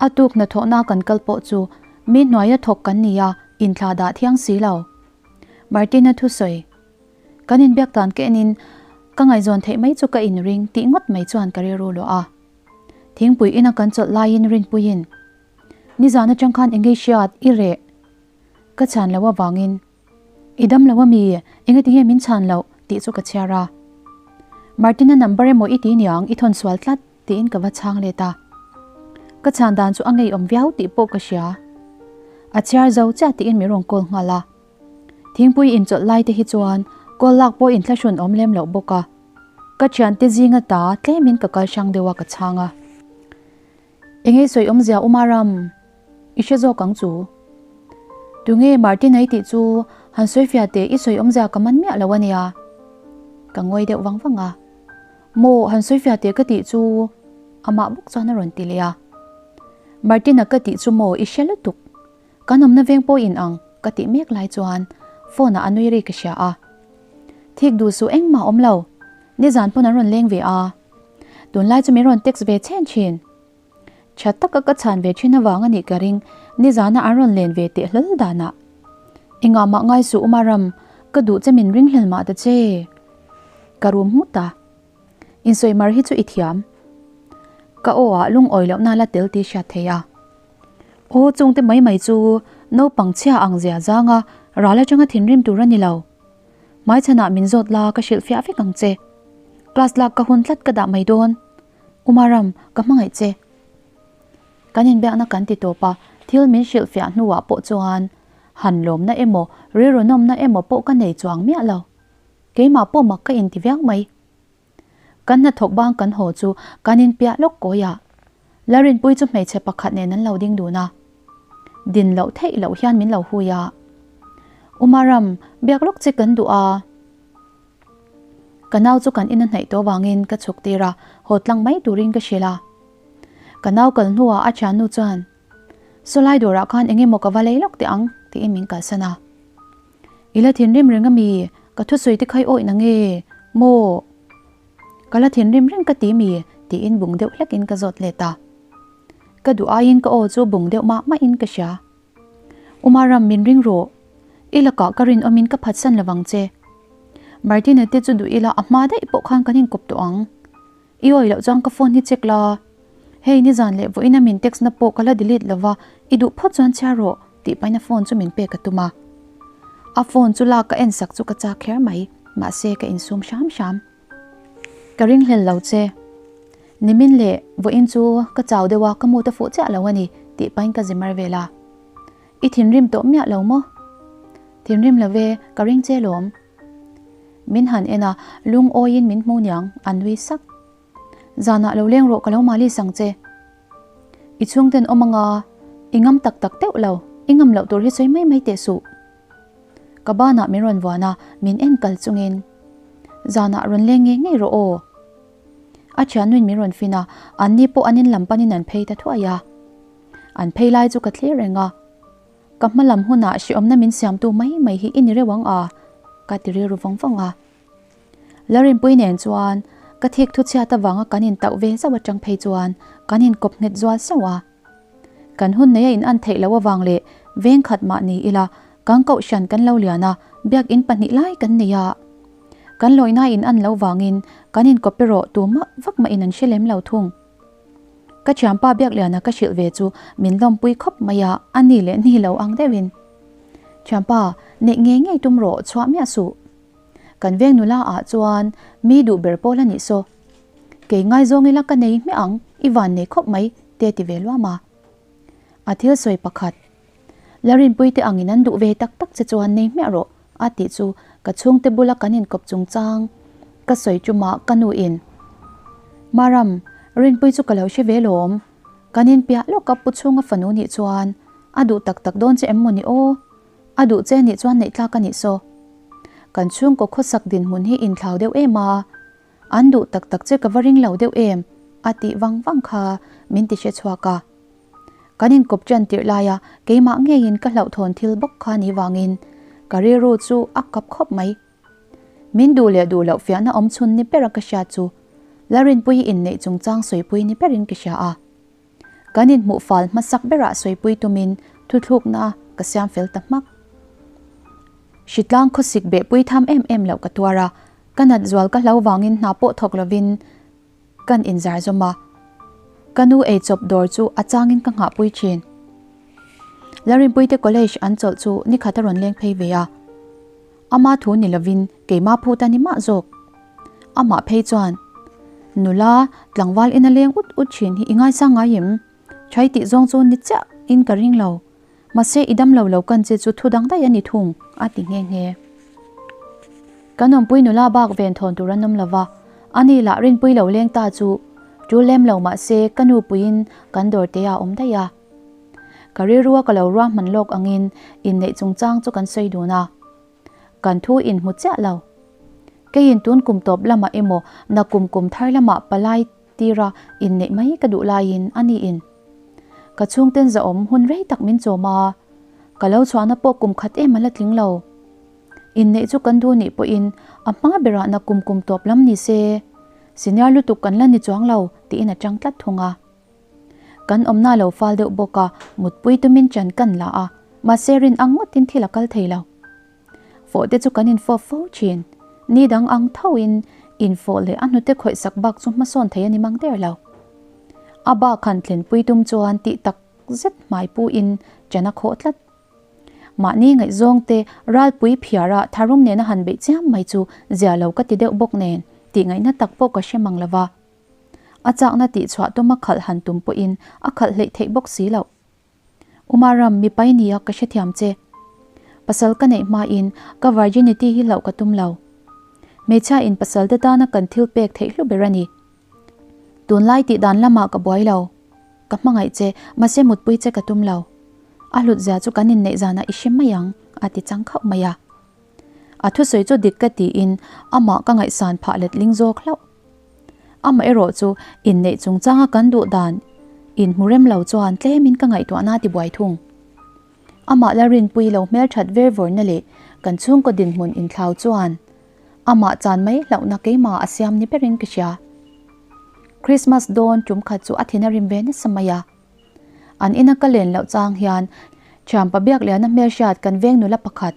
A tuk hnathawhna kan kal pawh chu mi hnuaia thawk kan ni a, inthla dah thiang si lo. Martina thusawi, Kan inbiak dan ka enin ka ngaihzawn theih mai chu ka inring tih ngawt mai chuan ka rilru luah a. Thingpui ina kan chawlh laiin Rinpuiin, Nizan atang khan engei hriat i reh ka chhan loh avangin I dam lo ami? Engati nge min chhan loh? tih chu ka chhiar a. Martina number emaw i ti niang i thawn sual tlat tiin ka va chhang let a. Ka chhan dan chu a ngeiawm viau tih pawh ka hria. A chhiar zo chiah tiin min rawn call nghal a. Thingpui inchawlh lai te hi chuan call lak pawh inthlahrun awm lem loh bawk a. Ka thiante zinga ta tlemin ka kal hrang deuh a ka chhang a. Enge sawi awmzia Uma ram? I hre zawk ang chu. Tunge Martin ai tih chu han sawi fiah teh i sawi awmzia ka man miah lo a nia. Ka ngawi deuh vang vang a. Maw han sawi fiah teh ka tih chu amah bawk chuan a rawn ti leh a. Martin-a ka tih chu maw i hre lutuk. Kan awmna veng pawh in ang ka tih mek lai chuan phone ah a nui ri ka hria a. Thik duh suh engmah awm lo. Nizan pawn an rawn leng ve a. Tunlai chu min rawn text ve chhen thin. Tha taka ka chhan ve thin avang a nih ka ring, nizana an rawn len ve teh hlawl danah. Engah mah ngai suh Uma ram, ka duh che min ring hlel mah ta che. Ka rum nghut a. Insawi mar hi chu i thiam. Ka aw ah lungawi lohna la tel tih hriat thei a. Aw chungte mai mai chu naupang chhia ang zia zanga ral atanga thinrim tur a ni lo. Hmaichhanah min zawt la ka hrilh fiah vek ang che. Class lak ka hun tlat ka dah mai dawn. Umaram, ka hmangaih che. Kan inbiakna kan ti tawp a, thil min hrilh fiah hnuah pawh chuan han lawmna emaw, rilru nawmna emaw pawh ka nei chuang miah lo. Keimah pawh mak ka inti viau mai. Kan hnathawk bang kan haw chu kan inpiah lawk kawi a. Larinpui chu hmeichhe pakhat nen an lo ding dun a. Din loh theih loh hian min lo hui a. Umaram, biak lawk che kan duh a. Ka nau chu kan in a hnaih tawh vangin ka chhuk tir a, haw tlang mai turin ka hrilh a. Ka nau kal hnuah a thiannu chuan, Sawlai dawrah khan eng emaw ka va lei lawk teh ang, tiin min kalsan a. I la thinrim reng a mi? Ka thusawi te kha i awih na nge maw? Ka la thinrim reng ka ti mi? tiin bung deuh hlekin ka zawt let a. Ka duh aiin ka aw chu bung deuh mah mahin ka hria. Uma ram min ring rawh. I lakah ka rinawmin ka phatsan lovang che. Martina te chu duh ila a hma daih pawh khan kan inkawp tawh ang. I awih loh chuan ka phone hi check la. Hei nizan leh vawiina min text na pawh ka la delete lova, i duh phawt chuan chhiar rawh tih pahin a phone chu min pek a tum a. A phone chu lak ka en sak chu ka chak kher mai, mahse ka insum hram hram. Ka ringhlel lo che. Nimin leh vawiin chu ka chau deuh a, ka mut a fuh chiah lo a ni tih pahin ka zimar vel a. I thinrim tawh miah lo maw? Thinrim lo ve, ka ring che lawm. Min han en a, lungawiin min hmu niang, a nui sak. Zanah lo leng rawh ka lo mali sang che. I chhungten awm anga, I ngam tak tak deuh lo, i ngam loh tur hi sawi mai mai teh suh. Ka banah min rawn vuan a, min en kal chungin, Zanah rawn leng ngei ngei rawh aw. A thiannuin min rawn fin a, anni pawh an in lam panin an phei ta thuai a. An phei lai chu ka thlir reng a. Ka hma lam hunah hreawmna min siamtu mai mai hi i ni reuh ang a, ka ti rilru vawng vawng a. Larinpui nen chuan ka thik thu chhiat avanga kan intauh ve zauh atang phei chuan kan inkawp nghet zual sauh a. Kan hun nei a in an theih loh avang leh veng khat mah ni ila kan kohhran kan lo lian a, biakin pahnih lai kan nei a. Kan lawina in an loh vangin kan inkawp erawh tumah vak mah in an hre lem lo thung. Ka thianpa Biakliana ka hrilh ve chu min lawmpui khawp mai a, a ni leh ni lo ang deuhin. Thianpa, neih ngei ngei tum rawh chhuah miah suh. Kan veng nula ah chuan mi duh ber pawl a nih saw. Kei ngaizawng ila ka nei hmiah ang, i van nei khawp mai, te ti ve luam a. A thil sawi pakhat, Larinpui te angin an duh ve tak tak che chuan nei hmiah rawh, a tih chu ka chhungte bula kan inkawp chungchang ka sawi tumah ka nu in, Maram, Rinpui chu ka lo hre ve lawm, kan inpiah lawka pu chhunga fanu nih chuan a duh tak tak dawn che em maw ni aw? A duh che nih chuan neih tlak a nih saw. Kan chhungkaw khawsak dinhmun hi inthlau deuh em a, an duh tak tak che ka va ring lo deuh em a tih vang vang kha min ti hre chhuak a. Kan inkawp ṭan tirh laia keimah ngeiin ka hlauhthawn thil bawk kha ni vangin ka rilru chu a kap khawp mai. Min duh leh duh loh fiahna awm chhun ni bera ka hriat chu Larinpuii inneih chungchang sawipui ni berin ka hria a. Kan inhmuh fal hmasak berah sawipui tumin thuthlukna ka siam fel ta hmak. Hritlang khawsik behpui tham em em loh ka tuar a, ka nat zual ka hlo vangin hna pawh thawk lovin kan inzar zawm a. Ka nu eichawp dawr chu a changin ka nghahpui thin. Larinpuite college an chawlh chu nikhat a rawn leng phei ve a. Ama thu ni lovin keima phut a ni mah zawk. Amah phei chuan, Nula, tlangval ina leng ut ut thin hi i ngaisang ngai em? Thai tih zawng chu ni chiah in ka ring lo. Mahse i dam lo lo kan che chu thu dang daih a ni thung, a ti nghe nghe. Kan awmpui nula bak ven thawn tur an awm lo va, ani lah rinpui lo leng ta chu tul lem lo mahse ka nu puiin kan dawr te a awm daih a. Ka rilrua ka lo ruahman lawk angin inneih chungchang chu kan sawi dun a. Kan thu inhmu chiah lo. Keiin tun kum tawp lamah emaw na kum kum thar lamah palai tira inneih mai ka duh laiin a niin. Ka chhungten zahawm hun rei tak min chawm a, ka lo chhuahna pawh kum khat em a la tling lo. Inneih chu kan duh nih pawhin a hma berah na kum kum tawp lam ni se, senior lutuk kan la ni chuang lo tiin a chang tlat thung a. Kan awmna lo fal deuh bawk a, mutpui tumin chan kan la a, mahse rin ang ngawtin thil a kal thei lo. Fawh te chu kan infawp fo thin, ni dang ang thoin infawh leh a hnute khawih sak bak chu hmasawn thei a ni mang der lo. A bak han thlenpui tum chuan tih tak zet hmai pu in chan a khawh tlat. Mahni ngaihzawng te ralpui phiara tharum nena han beih chiam mai chu zia lo ka ti deuh bawk nen tih ngaihna tak pawh ka hre mang lova. A chakna tihchhuah tuma khalh han tum pawhin a khalh hleih theih bawk si loh. Umaram, mipai nia ka hrethiam che. Pasal ka neih hmain ka virginity hi hlauh ka tum lo. Hmeichhia in pasal te tana kan thil pek theih hlu ber a ni. Tunlai tih dan lamah ka buai lo. Ka hmangaih che, mahse mutpui che ka tum lo. A hlut zia chu kan inneih zanah i hre mai ang, a ti chang khauh mai a. A thusawi chu dik ka tiin amah ka ngaihsan phah letling zawk hlauh. Amaherawh chu inneih chungchanga kan duh dan inhmu rem lo chuan tlemin ka ngaihtuahna a tibuai thung. Amah la rinpui lo hmelthat ver vawrna leh kan chhungkaw dinhmun inthlau chuan amah chan mai hlauhna keimah a siam ni berin ka hria. Christmas dawn tum khat chu a thin a rim ve nasa mai a. An ina ka len loh chang hian thianpa Biakliana hmelhriat kan veng nula pakhat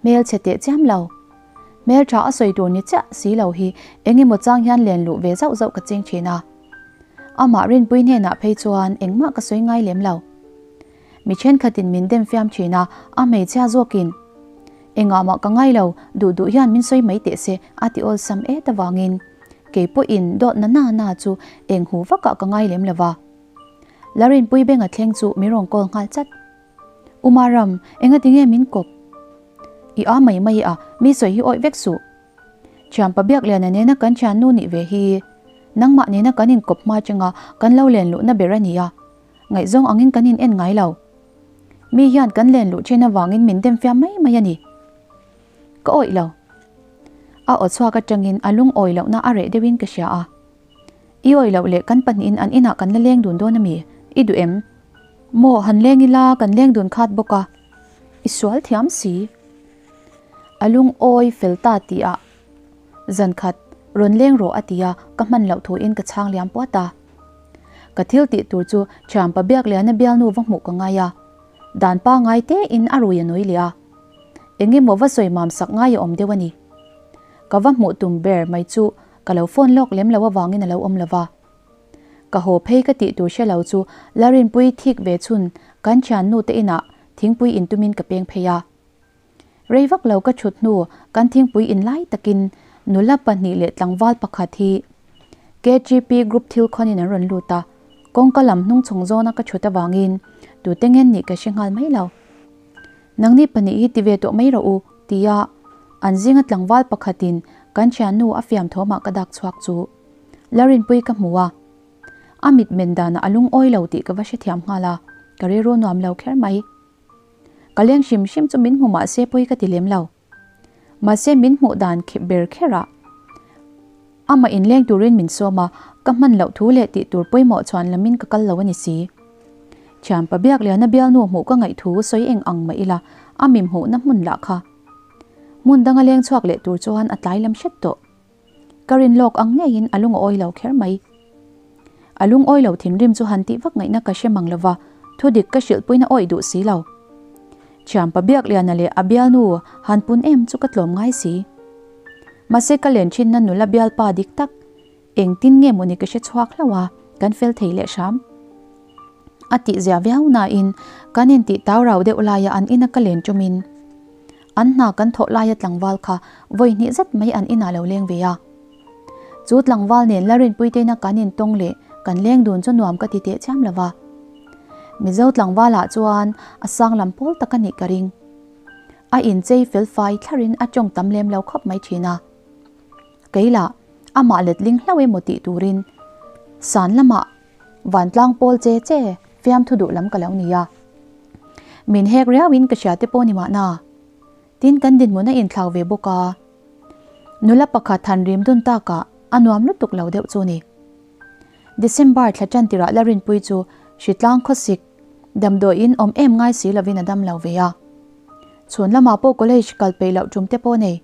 Hmel chhe teh chiam lo. Hmel tha a sawi tur ni chiah si lo hi eng emaw chang hian len luh ve zauh zauh ka ching thin a. Amah Rinpui hnenah phei chuan engmah ka sawi ngai lem lo. Mi thenkhatin min dem fiam thin a, a hmeichhia zawkin engah mah ka ngai lo, duh duh hian min sawi mai teh se a ti awlsam et avangin kei pawhin dawt na na na chu eng hu vakah ka ngai lem lo va. La Rinpui benga thleng chu min rawn call nghal chat. Umaram, engati nge min kawp? I a mai mai a, mi sawi hi awih vek suh. Thianpa Biakliana nena kan thiannu nih ve hi nangmah nena kan inkawp hma changa kan lo len luhna ber a ni a. Ngaihzawng angin kan in en ngai lo. Mi hian kan len luh thin avangin min dem fiam mai mai a ni. Ka awih lo. A aw chhuak atangin a lungawi lohna a reh deuhin ka hria a. I awih loh leh kan pahnihin an inah kan la leng dun dawn a mi? I duh em? Maw han leng ila kan leng dun khat bawk a. I sual thiam si. A lungawi fel ta tih ah zan khat rawn leng rawh a ti a, ka hman loh thuin ka chhang liam puat a. Ka thil tih tur chu thianpa biak liana bialnu va hmuh ka ngai a, dan pangai tein a rui a nui leh a. Eng emaw va sawi mam sak ngai a awm deuh a ni. Ka va hmuh tum ber mai chu ka lo phone lawk lem lo avangin a lo awm lo va. Ka haw phei ka tih tur hre lo chu Larinpui thik ve chhun kan thiannu te inah thingpui in tumin ka peng phei a. Rei vak lo ka thut hnu kan thingpui in lai takin nula pahnih leh tlangval pakhat hi KGP group thil khawnin an rawn lut a, kawngka lam hnung chhawng zawna ka thut avangin tute ngen nih ka hre nghal mai lo. Nangni pahnih hi ti ve tawh mai rawh u, tia an zinga tlangval pakhatin kan thiannu a fiam thawmah ka dak chhuak chu Larinpui ka hmu a, a mitmen danah a lungawi lo tih ka va hrethiam nghal a, ka rilru nuam lo kher mai. Ka leng hrim hrim chu min hmu mah se pawi ka ti lem lo. Mahse min hmuh dan ber kher ah amah inleng turin min sawm a, ka hman loh thu leh tih tur pawimawh chhuan lamin ka kal lo a ni si. Thianpa biak liana bialnu hmuh ka ngaih thu sawi eng ang mah ila a mi hmuhna hmun lah kha. Hmun danga leng chhuak leh tur chuan a tlai lam hret tawh. Ka rin lawk ang ngeiin a lungawi lo kher mai. A lungawi lo thinrim chu han tih vak ngaihna ka hre mang lova, thudik ka hrilhpuina awih duh si lo. Thianpa Biakliana leh a bialnu han pun em chu ka tlawm ngai si. Mahse ka len thinna nula bialpa dik tak engtin nge mawni ka hre chhuak hlauh a, kan fel thei leh hram. A tih zia viau nain kan intih tau rau deuh laia an ina ka len tumin an hna kan thawh laia tlangval kha vawi hnih zet mai an inah lo leng ve a. Chu tlangval nen la rinpui teina kan intawng leh kan leng dun chu nuam ka ti teh chiam lo va. Mizo tlangvalah chuan a sang lam pawl tak a nih ka ring. A inchei fel fai thlarin a tawng tam lem lo khawp mai thin a. Keilah amah letling hlauh emaw tih turin san lamah Vantlang pawl che che fiamthu duh lam ka lo ni a. Min hek riauin ka hria te pawh ni mahna. Tin kan dinhmun a inthlak ve bawk a. Nula pakhat han rim dun takah a nuam lutuk lo deuh chu ni. December thla tan tirah la rinpui chu hritlang khawsik damdawiin awm em ngai si lovin a dam lo ve a. Chhun lamah pawh college kal peih loh tum te pawh nei.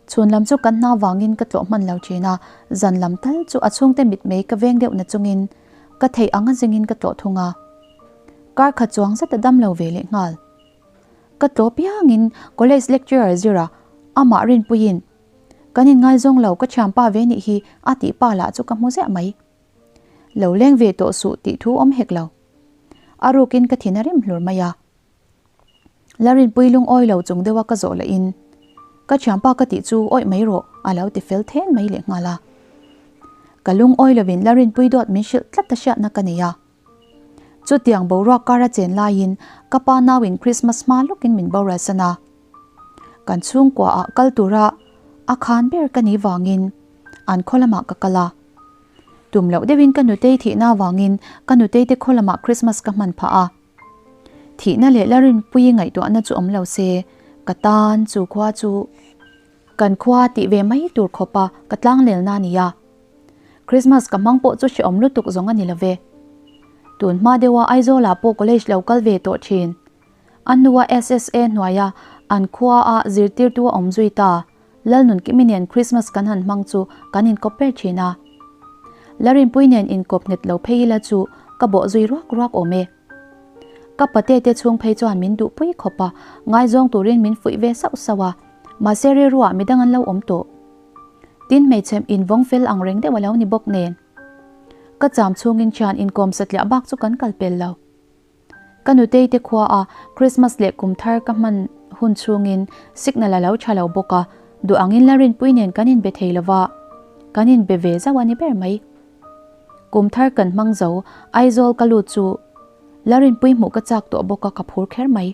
Chhun lam chu kan hna vangin ka tlawh hman lo thin a, zan lam tal chu a chhungte mitmei ka veng deuh na chungin ka theih anga zingin ka tlawh thung a. Kar khat chuang zet a dam lo ve leh nghal. Ka tlawh piangin college lecturer zira amah rinpuiin kan inngaizawng lo ka thianpa ve nih hi a tih pa lah chu ka hmu ziah mai. Lo leng ve tawh suh tih thu awm hek lo. A rukin ka thin a rim hlur mai a. La rinpui lungawi lo chung deuha ka zawh lahin, Ka thianpa ka tih chu awih mai rawh a lo ti fel then mai leh nghal a. Ka lungawi lovin la rinpui dawt min hrilh tlat a hriatna ka nei a. Chutiang boruak kar a chen laiin ka pa nauin Christmas hma lawkin min boral san a. Kan chhungkuaah kal tura a khan ber ka nih vangin an khaw lamah ka kal a. Tum loh deuhin ka nutei thihna avangin ka nutei te khaw lamah Christmas ka hman phah a. Thihna leh la rinpui ngaihtuahna chu awm lo se, ka tan chu khua chu kan khua tih ve mai tur khawpa ka tlanglelna a ni a. Christmas ka hmang pawh chu hrehawm lutuk zawng a ni lo ve. Tun hma deuha Aizawlah pawh college lo kal ve tawh thin. A hnua SSA hnuaia an khuaa zirtirtu a awm zui ta. Lalnunkimi nen Christmas kan han hmang chu kan inkawp ber thin a. Larinpui nen inkawp nghet lo phei ila chu ka bawh zui ruak ruak awm e. Ka pate te chhung phei chuan min duhpui khawp a, ngaizawng turin min fuih ve sauh sauh a, mahse rilruah midang an lo awm tawh. Tin hmeichhe invawng fel ang reng deuh a lo ni bawk nen. Ka cham chhungin thian inkawm satliah bak chu kan kal pel lo. Ka nutei te khua a Christmas leh kum thar ka hman hun chhungin signal a lo tha lo bawk a, duh angin la rinpui nen kan inbe thei lova, kan inbe ve zauh a ni ber mai. Kum thar kan hmang zo Aizawl ka lut chu la rinpui hmuh ka chak tawh bawk a ka phur kher mai.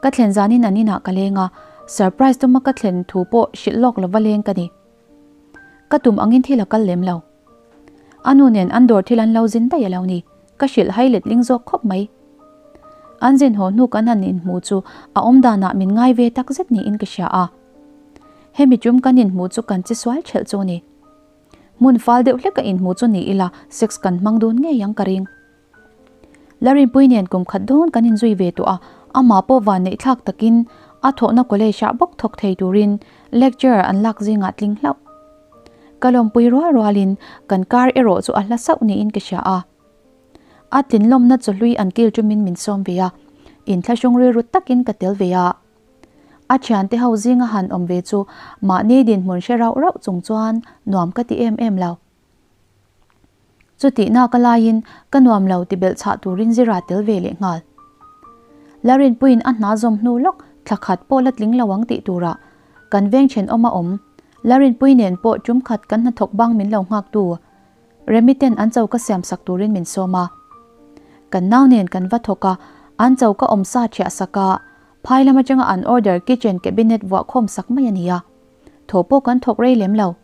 Ka thlen zanin an inah ka leng a, surprise tuma ka thlen thu pawh hrilh lawk lova leng ka ni. Ka tum angin thil a kal lem lo. A nu nen an dawr thil an lo zin daih a lo ni. ka hrilh hai letling zawk khawp mai. An zin haw hnu kan han inhmu chu a awmdanah min ngai ve tak zet niin ka hria a. Hemi tum kan inhmu chu kan che sual thelh chu a ni. Hmun fal deuh hlek a inhmu chu ni ila sex kan hmang dun ngei ang ka ring. Larinpui nen kum khat dawn kan inzui ve tawh a, amah pawh van neih thlak takin a thawhna college ah bawk thawk thei turin lecturer an lak zingah tling hlauh. Ka lawmpui rual rualin kan kar erawh chu a hla sauh niin ka hria a. A tlinlawmna chawhlui an kil tumin min sawm ve a, inthlahrung rilru takin ka tel ve a. A thiante ho zinga han awm ve chu mahni dinhmun hre rauh rauh chung chuan nuam ka ti em em lo. Chutihna ka laiin ka nuam lo ti belh chhah turin zira tel ve leh nghal. Larinpuiin a hna zawm hnu lawk thla khat pawh la tling lo ang tih turah kan veng thenawm a awm. Larinpui nen pawh tum khat kan hnathawk bang min lo nghaktu Remiten an choka siam sak turin min sawm a. Kan nau nen kan va thawk a, an choka awm sa thiah sak a, phai lam atanga an order kitchen cabinet vuah khawm sak mai a ni a. Thaw pawh kan thawk rei lem lo.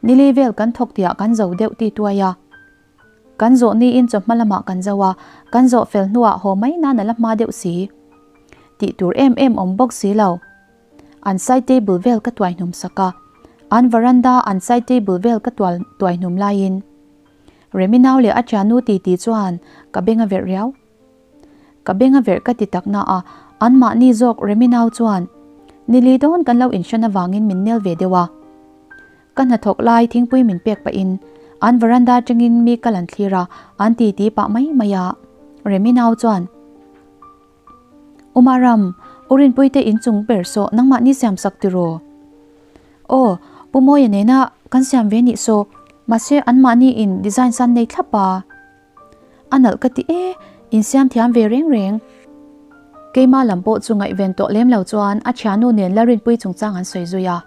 Nili vel kan thawk tihah kan zo deuh ti tuai a. Kan zawh niin chawhma lamah kan zo a, kan zawh fel hnuah haw mai nan a la hma deuh si. Tih tur em em awm bawk si lo. An side table vel ka tuai hnum sak a, an veranda an side table vel ka tual tuai hnum laiin Remi nau leh a thiannu titi chuan ka beng a verh riau. Ka beng a verh ka ti tak na a, anmahni zawk Remi nau chuan nili dawn kan lo inhran avangin min nel ve deuh a. Ka hnathawk lai thingpui min pek pahin an veranda atangin mi kal an thlir a, an titi pah mai mai a. Remi nau chuan. Umaram, U Rinpuite inchung ber saw nangmah ni siam sak tiraw? Aw, Pu Mawia nena kan siam ve nih saw, mahse anmahni in design san nei thlap a. A nalh ka ti e, insiam thiam ve reng reng. Keima lam pawh chu ngaihven tawh lem lo chuan a thiannu nen Lalrinpui chungchang an sawi zui a.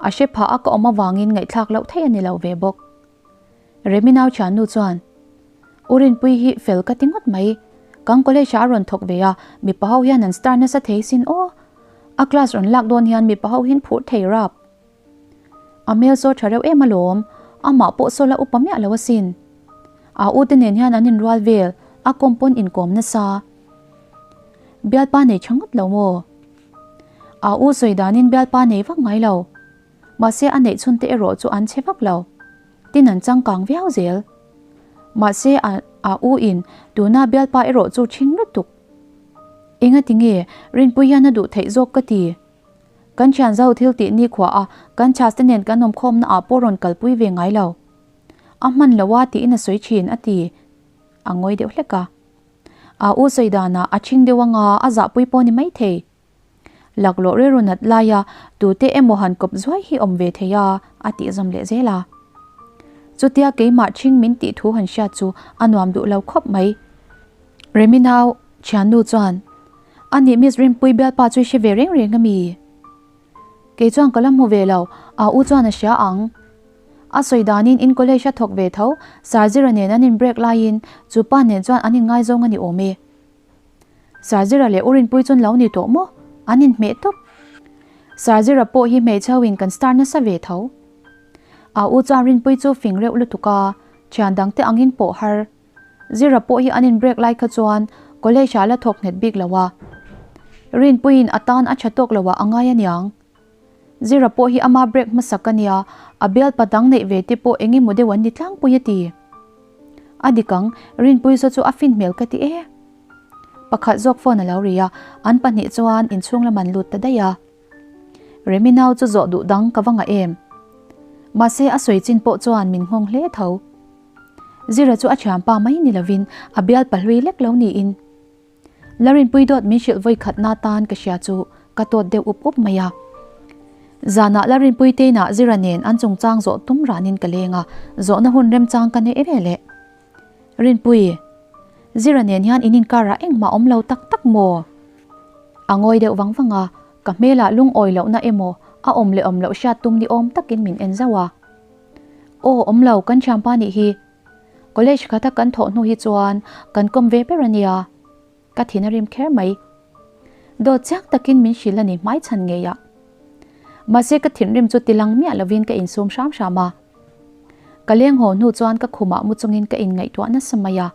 A hre phah a ka awm avangin ngaihthlak loh theih a ni lo ve bawk. Remi nau thiannu chuan, U Rinpui hi fel ka ti ngawt mai. Kan college ah a rawn thawk ve a, mipa ho hian an star nasa thei sin aw. A class rawn lak dawn hian mipa ho hian phur thei rap. A hmel saw tha reuh em alawm, amah pawh saw la upa miah lo asin. A u te nen hian an inrual vel, a kawm pawn inkawm nasa. Bialpa nei tha ngawt lo maw? A u sawi danin bialpa nei vak ngai lo. Mahse a neih chhun te erawh chu an chhe vak lo. Tin an changkang viau zel. Mahse a a u in tuna bialpa erawh chu ṭhing lutuk. Engati nge Rinpui hian a duh theih zawk ka ti. Kan thian zau thil tih nikhua a kan chhas te nen kan awm khawmna ah pawh rawn kalpui ve ngai lo. A hman lo a tiin a sawi thin a ti. A ngawi deuh hlek a. A u sawi danah a thing deuh anga a zahpui pawh ni mai thei. Laklawh rilru nat laia tute emaw han kawp zuai hi awm ve thei a a tih zawm leh zel a. Chutia keimah thing min tih thu han hriat chu a nuam duh lo khawp mai. Remi nau thiannu chuan A nih Miss Rinpui bialpa chu i hre ve reng reng a mi? Kei chuan ka la hmu ve lo, a u chuan a hria ang. A sawi danin in college a thawk ve tho, Sir Zira nen an in break laiin chu pa nen chuan an inngaizawng a ni awm e. Sir Zira leh u Rinpui chuan lo ni tawh maw? An inhmeh tawp. Sir Zira pawh hi hmeichhe in kan star nasa ve tho. A u chuan Rinpui chu fing reuh lutuk a, thian dangte angin pawh har. Zira pawh hi an in break lai kha chuan college ah la thawk nghet bik lo a. Rinpuiin a tan a tha tawk lo ah a ngai aniang. Zira pawh hi ama break hmasak a nia, a bialpa dang neih ve te pawh eng emaw deuh an ni tlangpui a ti. A dik ang, Rinpui saw chu a fin hmel ka ti e. Pakhat zawk phone a lo ri a, an pahnih chuan inchhung lam an lut ta daih a. Remi nau chu zawh duh dang ka va ngah em. Mahse a sawi chin pawh chuan min nghawng hle tho. Zira chu a thianpa mai ni lovin a bial pahlui lek lo niin Larinpui dawt min hrilh vawi khatna tan ka hria chu ka tawt deuh up up mai a. Zanah Larinpui teinah Zira nen an chungchang zawh tum ranin ka leng a, zawhna hun remchang ka nei ve leh. Rinpui, Zira nen hian in inkarah engmah awm lo tak tak maw? A ngawi deuh vang vang a, ka hmelah lungawi lohna emaw a awm leh awm loh hriat tum ni awm takin min en zauh a. Aw awm lo kan thianpa nih hi. College khata kan thawh hnu hi chuan kan kawm ve ber a nia. Ka thin a rim kher mai. Dawt chiang takin min hrilh a ni hmai chhan ngei ah. Mahse ka thinrim chu tilang miah lovin ka insum hram hram a. Ka leng haw hnu chuan ka khumah mu chungin ka inngaihtuah nasa mai a.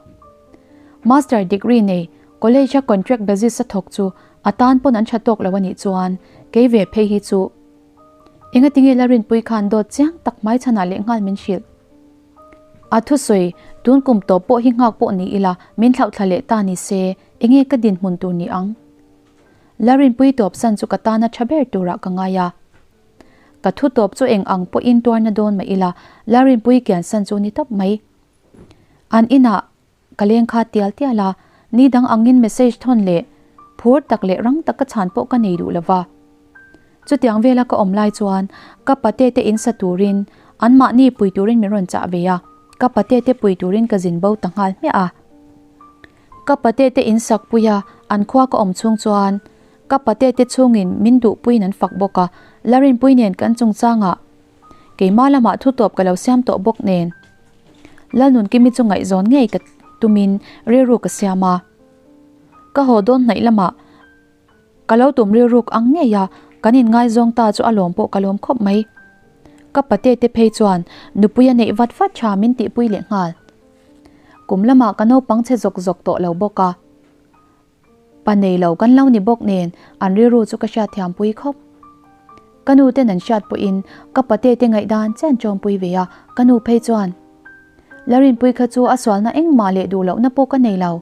Master degree nei college a contract basis a thawk chu a tan pawn an tha tawk lo a nih chuan kei ve phei hi chu engatinge la rinpui khan dawt chiang tak hmai chhanah leh nghal min hrilh. A thusawi tun kum tawp pawh hi nghak pawh ni ila min thlauh thla leh ta ni se enge ka dinhmun tur ni ang? La rinpui tawp san chu ka tana tha ber turah ka ngai a. Ka thu tawp chu eng ang pawhin tuarna dawn mah ila la rinpui kian san chu ni tawp mai. An inah ka leng kha tial tial a, ni dang angin message thawn leh phur tak leh rang tak ka chhan pawh ka nei duh lova. Chutiang vela ka awm lai chuan ka pate te in sa turin anmahni pui turin min rawn chah ve a, ka pate te pui turin ka zin bo ta nghal hmiah a. Ka pate te in sak pui a, an khua ka awm chhung chuan ka pate te chhungin min duhpuiin an fak bawk a, Larinpui nen kan chungchangah Keimah lamah thu tawp ka lo siam tawh bawk nen. Lalnunkimi chu ngaihzawn ngei ka tumin rilru ka siam a. Ka haw dawn hnaih lamah ka lo tum rilruk ang ngei a, kan inngaizawng ta chu a lawm pawh ka lawm khawp mai. Ka pate te phei chuan nupui a neih vat vat tha min tihpui leh nghal. Kum lamah ka naupang chhe zawk zawk tawh lo bawk a. Pa nei lo kan lo ni bawk nen an rilru chu ka hriatthiam pui khawp. Ka nu ten an hriat pawhin ka pate te ngaihdan che an chawmpui ve a, ka nu phei chuan Larinpui kha chu a sualna engmah leh duh lohna pawh ka nei lo.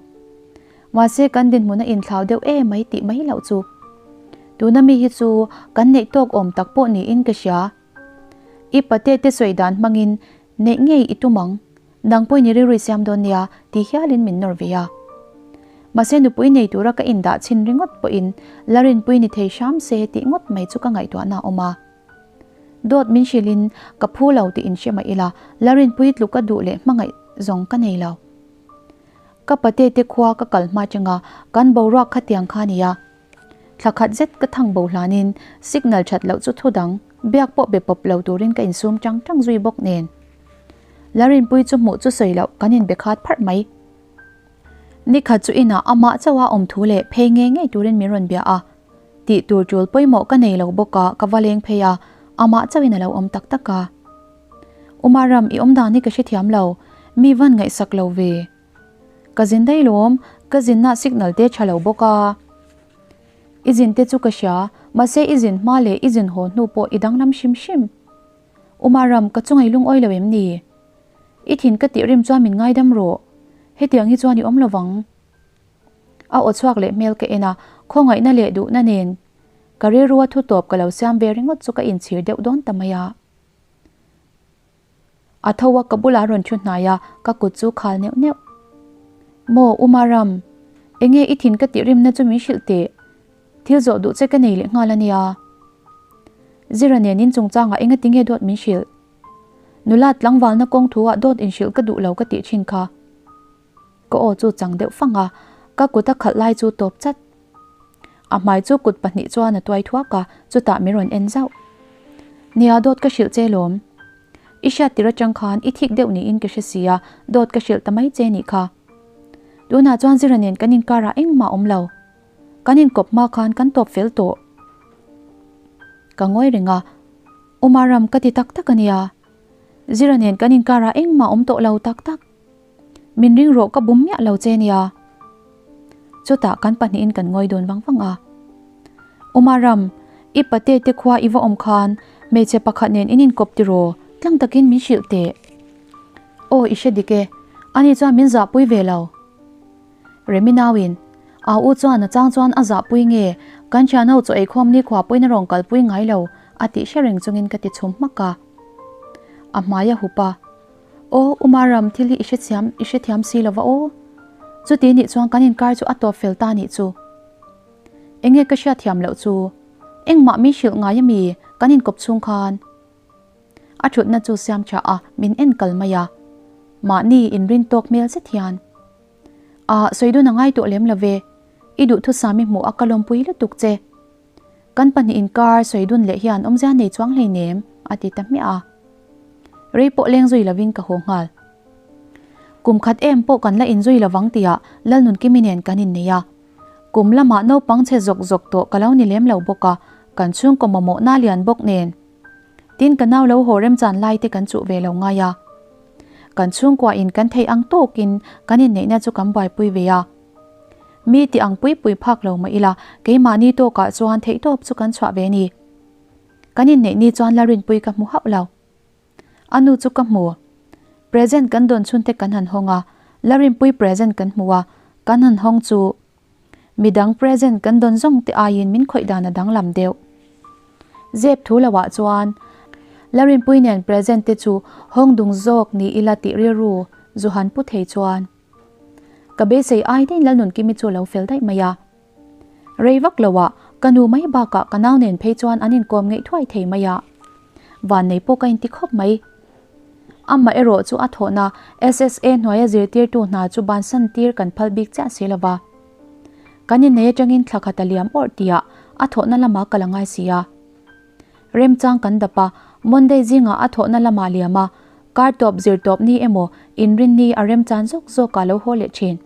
Mahse kan dinhmun a inthlau deuh em mai tih mai loh chu. Tuna mi hi chu kan neih tawk awm tak pawh niin ka hria. I pate te sawi dan hmangin neih ngei i tum ang, nang pawhin i rilru i siam dawn nia ti hialin min nawr ve a. Mahse nupui nei tura ka indah chhin ringawt pawhin la rinpui ni thei hram se tih ngawt mai chu ka ngaihtuahna a awm a. Dawt min hrilhin ka phu lo tih inhre mah ila la rinpui tluk a duh leh hmangaih zawng ka nei lo. Ka pate te khua ka kal hma changa kan boruak khatiang kha nia. Thla khat zet ka thang bo hlanin signal that loh chu thu dang biak pawh be pawp lo turin ka insum tang tang zui bawk nen. Larinpui chu hmuh chu sawi loh kan inbe khat pharh mai. Nikhat chu inah amah chauha awm thu leh phei ngei ngei turin min rawn bia a, tih tur tul pawimawh ka nei lo bawk a ka va leng phei a, amah chauhin a lo awm tak tak a. Umaram i awm dan hi ka hrethiam lo, mi van ngaihsak lo ve. Ka zin daih lawm, ka zinna signal te tha lo bawk a. I zin te chu ka hria, mahse i zin hma leh i zin haw hnu pawh i danglam hrim hrim. Umaram, ka chungai lungawi lo em ni? I thin ka tih rim chuan min ngaidam rawh. Hetiang hi chuan i awm lovang. A aw chhuak leh hmel ka en a, khawngaihna leh duhna nen ka rilrua thu tawp ka lo siam ve ringawt chu ka inchhir deuh dawn ta mai a. A tho a, ka bulah a rawn thu hnai a, ka kut chu khal neuh neuh. Maw, U Maram, enge i thin ka tih rimna chu min hrilh teh? Thil zawh duh che ka nei leh nghal a nia. Zira nen in chungchangah enga tinge dawt min hrilh? Nula tlangvalna kawng thu ah dawt inhrilh ka duh lo ka tih thin kha. Ka aw chu chang deuh fang a, ka kut a khalh lai chu tawp chat. A hmai chu kut pahnih chuan a tuai thuak a, chutah min rawn en zauh. Nia, dawt ka hrilh che lawm. I hriat tir atang khan i thik deuh niin ka hre si a, dawt ka hrilh ta mai che nih kha. Tunah chuan Zira nen kan inkarah engmah awm lo. Kan inkawp hma khan kan tawp fel tawh. Ka ngawi reng a, Umaram ka ti tak tak a nia. Zira nen kan inkarah engmah awm tawh lo tak tak. Min ring rawh ka bum miah lo che nia. Chutah kan pahnihin kan ngawi dawn vang vang a. Umaram, i pate te khua i va awm khan hmeichhe pakhat nen in inkawp tiraw, tlang takin min hrilh teh. Aw i hre dik e, ani chuan min zahpui ve lo. Remi nauin, Au u chuan a chang chuan a zahpui nge, kan thianho chaw eikhawm nikhua pawhin a rawn kalpui ngai lo, a tih hre reng chungin ka ti chhum hmak a. A hmai a hup a. Aw, Umaram, thil hi i hrethiam, i hrethiam si lova aw. Chuti nih chuan kan inkar chu a tawp fel ta nih chu. Enge ka hriatthiam loh chu? Engmah min hrilh ngai ami kan inkawp chhung khan? A thutna chu siam tha a, min en kal mai a. Mahni inrin tawk hmel zet hian. Ah, sawi dun a ngai tawh lem lo ve. I duhthusam i hmuh a ka lawmpui lutuk che. Kan pahnih inkar sawi dun leh hian awmzia nei chuang hleinem, a ti ta hmiah a. Rei pawh leng zui lovin ka haw nghal. Kum khat em pawh kan la inzui lovang tihah Lalnunkimi nen kan innei a. Kum lamah naupang chhe zawk zawk tawh ka lo ni lem lo bawk a, kan chhungkaw mamawhna lian bawk nen. Tin ka nau lo haw remchan lai te kan chuh ve lo ngai a. Kan chhungkua in kan theih ang tawkin kan inneihna chu kan buaipui ve a. Mi ti ang pui pui phak lo mah ila, keimahni tawkah chuan theihtawp chu kan chhuah ve a ni. Kan inneih ni chuan Larinpui ka hmu hauh lo. A nu chu ka hmu. Present kan dawn chhunte kan han hawng a, Larinpui present kan hmu a, kan han hawng chu midang present kan dawn zawng te aiin min khawih dan a danglam deuh. Zep thu lo ah chuan Larinpui nen present te chu hawng dung zawk ni ila tih rilru zu han pu thei chuan ka beisei ai daih Lalnunkimi chu a lo fel daih mai a. Rei vak lo ah ka nu mai bakah ka nau nen phei chuan an inkawm ngeih thuai thei mai a, vannei pawh ka inti khawp mai. Amah erawh chu a thawhna SSA hnuaia zirtirtu hna chu bansan tir kan phal bik chiah si lo va. Kan innei atangin thla khat a liam awrh tihah a thawhna lamah ka la ngai si a. Remchang kan dap a, Monday zingah a thawhna lamah liam a, kar tawp zir tawp ni emaw inrinni a remchan zawk zawkah lo haw leh thin.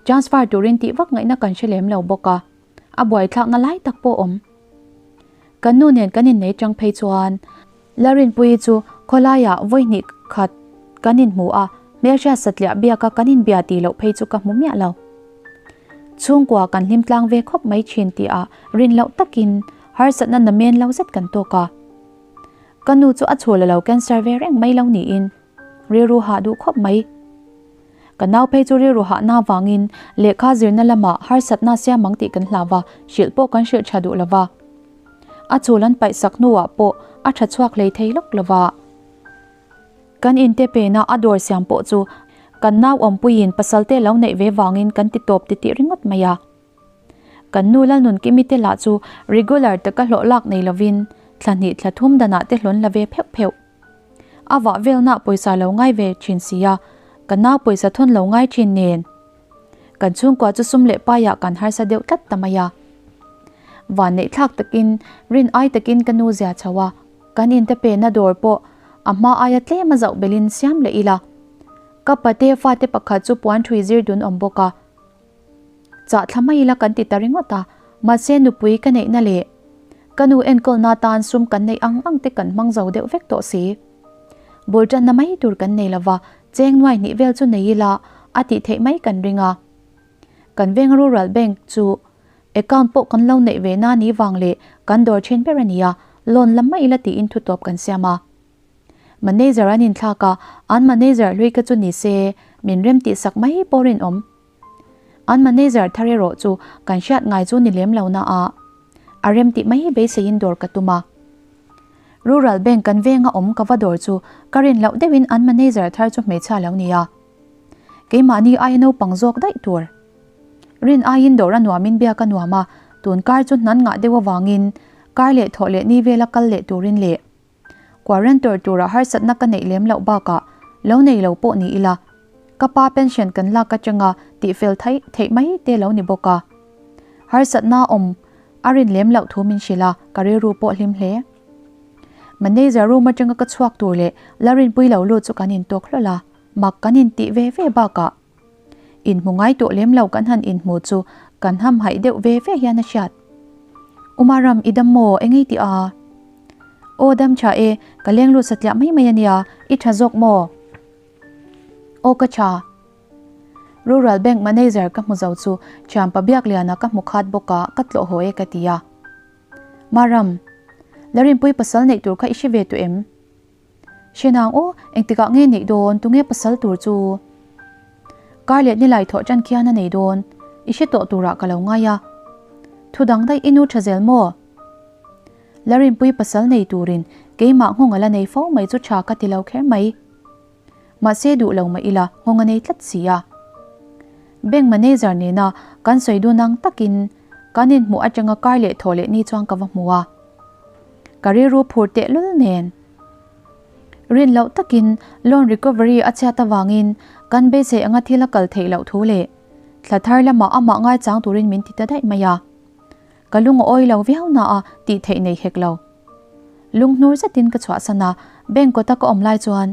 Transfer turin tih vak ngaihna kan hre lem lo bawk a, a buaithlakna lai tak pawh awm. Kan nu nen kan innei tang phei chuan Larinpuii chu khawlaiah vawi hnih khat kan inhmu a, hmelhriat satliah biaka kan inbia tih loh phei chu ka hmu miah lo. Chhungkua kan hlim tlang ve khawp mai thin tihah rin loh takin harsatna namen lo zet kan tawk a. Ka nu chu a chhul a lo cancer ve reng mai lo niin rilru hah duh khawp mai. Ka nau phei chu rilru hahna avangin lehkha zirna lamah harsatna siam ang tih kan hlau va, hrilh pawh kan hrilh tha duh lo va. A chul an paih sak hnuah pawh a tha chhuak hlei thei lawk lo va. Kan inte pena a dawr siam pawh chu kan nau awmpuiin pasalte lo neih ve vangin kan ti tawp titih ringawt mai a. Kan nu Lalnunkimi te lah chu regular taka hlawh lak nei lovin thla hnih thla thum danah te hlawn la ve pheuh pheuh. A vah velna pawisa lo ngai ve thin si a, ka nau pawisa thawn lo ngai thin nen. Kan chhungkua chu sum leh paiah kan harsa deuh tlat ta mai a. Van neih thlak takin rin ai takin ka nu zia chho a, kan inte pena dawr pawh a hma aia tlem a zauh belin siam leh ila. Ka pate fate pakhat chu puan thui zir dun awm bawk a. Chah thla mai ila kan ti ta ringawt a, mahse nupui ka neihna leh ka nu enkawlna tan sum kan neih ang ang te kan hmang zo deuh vek tawh si. Bul tanna mai tur kan nei lova, cheng nuai hnih vel chu nei ila a tih theih mai kan ring a. Kan veng Rural Bank chu account pawh kan lo neih ve na ni vang leh kan dawr thin ber a nia, loan lam mai ila tiin thutawp kan siam a. Manager an inthlak a, an manager hlui kha chu ni se min rem tih sak mai pawh rinawm. An manager thar erawh chu kan hriat ngai chu ni lem lo na a, a rem tih mai beiseiin dawr ka tum a. Rural Bank kan venga awm ka va dawr chu ka rin loh deuhin an manager thar chu hmeichhia lo nia. Keimahni aia naupang zawk daih tur. Rin aiin dawr a nuamin biak a nuam a, tun kar chu hnan ngah deuh avangin kar leh thawh leh ni vela kal leh turin leh Quarantor tura harsatna ka neih lem loh bakah lo nei lo pawh ni ila, ka pa pension kan lak atanga tihfel theih theih mai te lo ni bawk a. Harsatna awm a rin lem loh thu min hrilh a, ka rilru pawh hlim hle. Manager room atanga ka chhuak tur leh la rinpui lo lut chu kan intawk hlawl a, mak kan intih ve ve bakah Inhmu ngai tawh lem lo kan han inhmu chu kan hamhaih deuh ve ve hian a hriat. Umaram, i dam maw? Engei tih a? Aw dam tha e, ka leng lut satliah mai mai a nia, i tha zawk maw? Aw ka tha. Rural Bank Manager ka hmu zo chu thianpa Biakliana ka hmu khat bawk a, ka tlawh haw e ka ti a. Maram, Larinpui pasal neih tur kha i hre ve tawh em? Hrenang aw, engtikah nge neih dawn, tunge pasal tur chu? Kar leh nilai thawh tan khian a nei dawn, i hre tawh turah ka lo ngai a. Thu dang daih i nu tha zel maw? Larinpui pasal nei turin keimah nghawng a la nei fo mai chu tha ka ti lo kher mai. Mahse duh lo mah ila nghawng a nei tlat si a. Bank manager nena kan sawi dun ang takin kan inhmuh atanga kar leh thawh leh ni chuan ka va hmu a. Ka rilru phur tehlul nen. Rin loh takin loan recovery a chhiat avangin kan beisei anga thil a kal theih loh thu leh thla thar lamah amah ngaichang turin min ti ta daih mai a. Ka lung a awi lo viau na a tih theih nei hek lo. Lunghnur zetin ka chhuahsan a, bank kawta ka awm lai chuan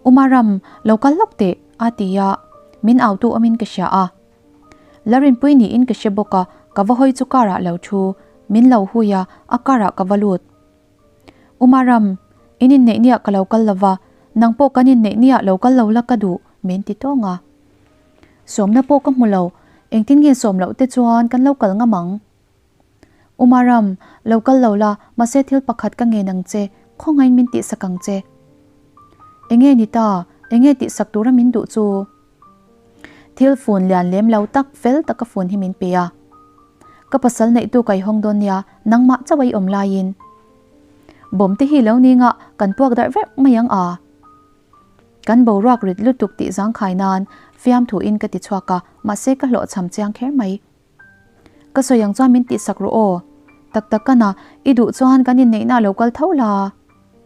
Umaram lo kal lawk teh a ti a, min autu awmin ka hria a. La rinpui niin ka hre bawk a, ka va hawi chu car ah lo thu, min lo hui a, a car ah ka va lut. Umaram, in inneih niah ka lo kal lo va, Nang pawh kan inneih nia lo kal lo la ka duh, min ti tawng a. Sawmna pawh ka hmu lo, engtin nge sawm loh te chuan kan lo kal ngam ang? Umaram, lo kal lo la, mahse thil pakhat ka ngen ang che, khawngaiin min tihsak ang che. Enge ni ta, enge tihsak tura min duh chu? Thil fun lian lem lo tak fel taka fun hi min pe a. Ka pasal neihtu ka i hawng dawn nia, nangmah chauh a i awm laiin. Bawm te hi lo ni ngah kan puak darh vek mai ang a. Kan boruak rit lutuk tih zangkhai nan fiamthu in ka ti chhuak a, mahse ka hlawhchham chiang kher mai. Ka sawi ang chuan min tihsak rawh aw. Tak tak ka na, i duh chuan kan inneihna a lo kal tho la.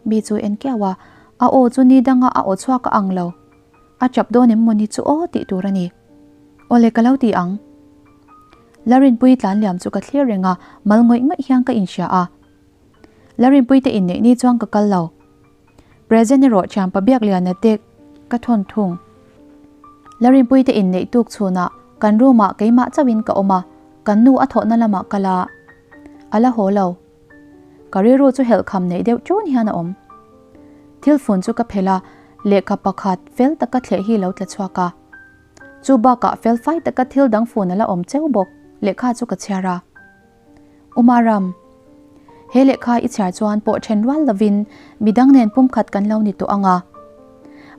Mi chu en kiau a, a aw chu ni danga a aw chhuak a ang lo. A chap dawn em mawni chu aw tih tur a ni. Awle ka lo ti ang. Larinpui tlan liam chu ka thlir reng a, mal ngawih ngawih hian ka inhria a. Larinpui te inneih ni chuan ka kal lo. Present erawh thianpa biak liana te ka thawn thung. Larinpui te inneih tuk chhunah kan room ah keimah chauhin ka awm a, kan nu a thawhna lamah ka la a la haw lo. Ka rilru chu helh kham neih deuh ṭun hian a awm. Thil fun chu ka phelh a, lehkha pakhat fel taka thleh hi lo tla chhuak a. Chu bakah fel fai taka thil dang fun a la awm cheu bawk, lehkha chu ka chhiar a. Umaram, he lehkha i chhiar chuan pawh then rual lovin midang nen pumkhat kan lo ni tawh ang a.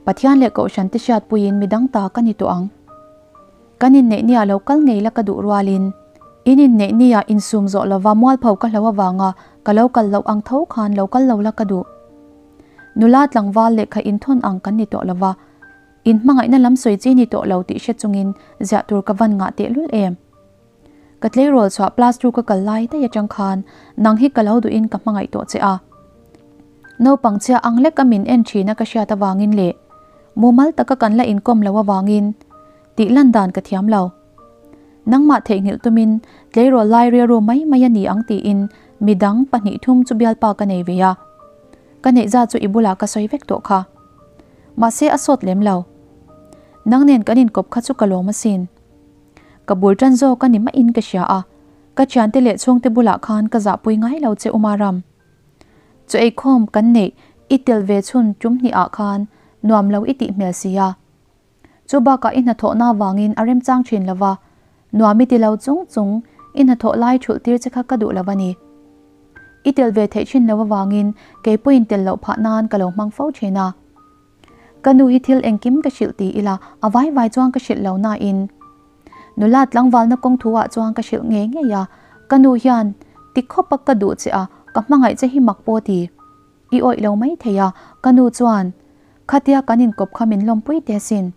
Pathian leh Kohhran te hriatpuiin midang ta ka ni tawh ang. Kan inneih nia lo kal ngei la ka duh rualin, in inneih nia insum zawh lova mualpho ka hlo avanga ka lo kal loh ang tho khan lo kal lo la ka duh. Nula tlangval lehkha inthawn ang kan ni tawh lova, in hmangaihna lam sawi chi ni tawh lo tih hre chungin ziah tur ka van ngah tehlul em. Ka tleirawl chhuah plus two ka kal lai daih atang khan nang hi ka lo duhin ka hmangaih tawh che a. Naupang chhia ang lek a min en thin a ka hriat avangin leh mumal taka kan la inkawm lo avangin tih lan dan ka thiam lo. Nangmah theihnghilh tumin tleirawl lai rilru mai mai a ni ang tiin midang pahnih thum chu bialpa ka nei ve a. Ka neih zat chu i bulah ka sawi vek tawh kha. Mahse a sawt lem lo. Nang nen kan inkawp kha chu ka lawm asin. Ka bul tan zawk a ni maiin ka hria a, ka thiante leh chhungte bulah khan ka zahpui ngai lo che Umaram. Chaw eikhawm kan neih i tel ve chhun tum hnih ah khan nuam lo i tih hmel si a. Chu bakah i hnathawhna avangin a remchang thin lo va, nuam i ti lo chung chung i hnathawh lai thulh tir che kha ka duh lo a ni. I tel ve theih thin lo avangin keipawhin tel loh phah nan ka lo hmang fo thin a. Ka nu hi thil engkim ka hrilh ti ila a vai vai chuan ka hrilh lo nain nula tlangvalna kawng thu ah chuan ka hrilh ngei ngei a, ka nu hian ti khawp a ka duh che a, ka hmangaih che hi mak pawh ti i awih lo mai thei a, ka nu chuan khatia kan inkawp kha min lawmpui te sin.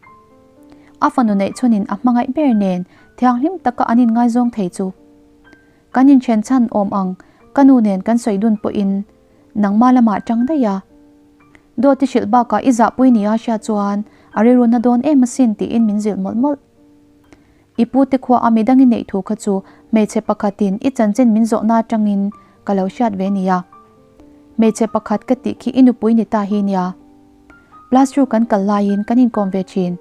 A fanu neih chhunin a hmangaih ber nen thianghlim taka an inngaizawng thei chu kan inthen chhan awm ang ka nu nen kan sawi dun pawhin nangmah lamah tang daih a. Dawt i hrilh bakah i zahpui nia hria chuan a rilru na dawn em asin tiin min zilh mawlh mawlh. I pute khua a midang i neih thu kha chu hmeichhe pakhatin i chanchin min zawhna atangin ka lo hriat ve nia. Hmeichhe pakhat ka tih khi i nupui ni ta hi nia. Plus two kan kal laiin kan inkawm ve thin.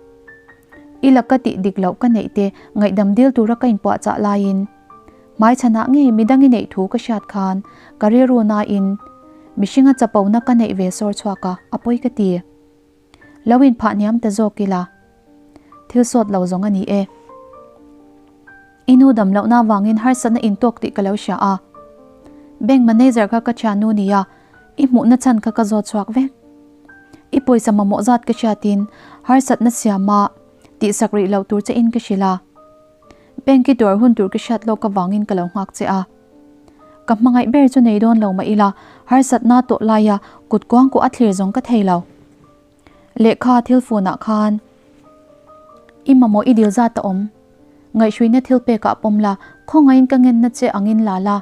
I laka tih dik loh ka neih te ngaihdam dil tura ka inpuahchah laiin Hmaichhanah ngei midang i neih thu ka hriat khan ka rilru nain mihringa chapona ka neih ve sawr chhuak a, a pawi ka ti. Lo inphah hniam ta zawk ila thil sawt lo zawng a ni e. I nu dam lohna avangin harsatna intawk tih ka lo hria a. Bank manager kha ka thiannu nia, i hmuhna chhan kha ka zawt chhuak vek. I pawisa mamawh zat ka hriatin harsatna siama tihsak rih loh tur che in ka hrilh a. Bank i dawr hun tur ka hriat lawk avangin ka lo nghak che a. Ka hmangaih ber chu nei dawn lo mah ila, harsatna tawh laia kut kuang kuah a thlir zawng ka thei lo. Lehkha thil funah khan i mamawh i dil zat a awm. Ngaihhruina thil pekah pawm la, khawngaihin ka ngenna che angin la la.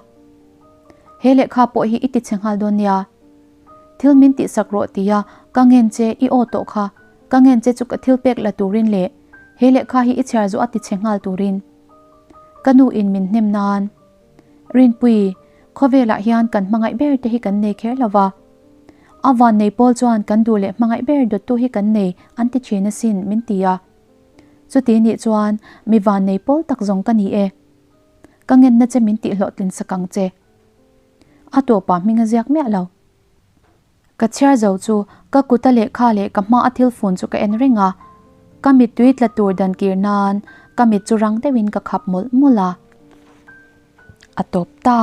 He lehkha pawh hi i ti chhe nghal dawn nia. Thil min tihsak rawh tia ka ngen che i aw tawh kha, ka ngen che chu ka thil pek la turin leh he lehkha hi i chhiar zawh a ti chhe nghal turin ka nu in min hnem nan. Rinpui, khawvelah hian kan hmangaih ber te hi kan nei kher lo va. A van nei pawl chuan kan duh leh hmangaih ber dawttu hi kan nei an ti thin asin min ti a. Chuti nih chuan mi van nei pawl tak zawng ka ni e. Ka ngenna che min tihhlawhtlin sak ang che. A tawpah hming a ziak miah lo. Ka chhiar zo chu ka kut a lehkha leh ka hma a thil fun chu ka en reng a, ka mittui tla tur dan kir nan ka mit chu rang deuhin ka khap mawlh mawlh a. A tawp ta.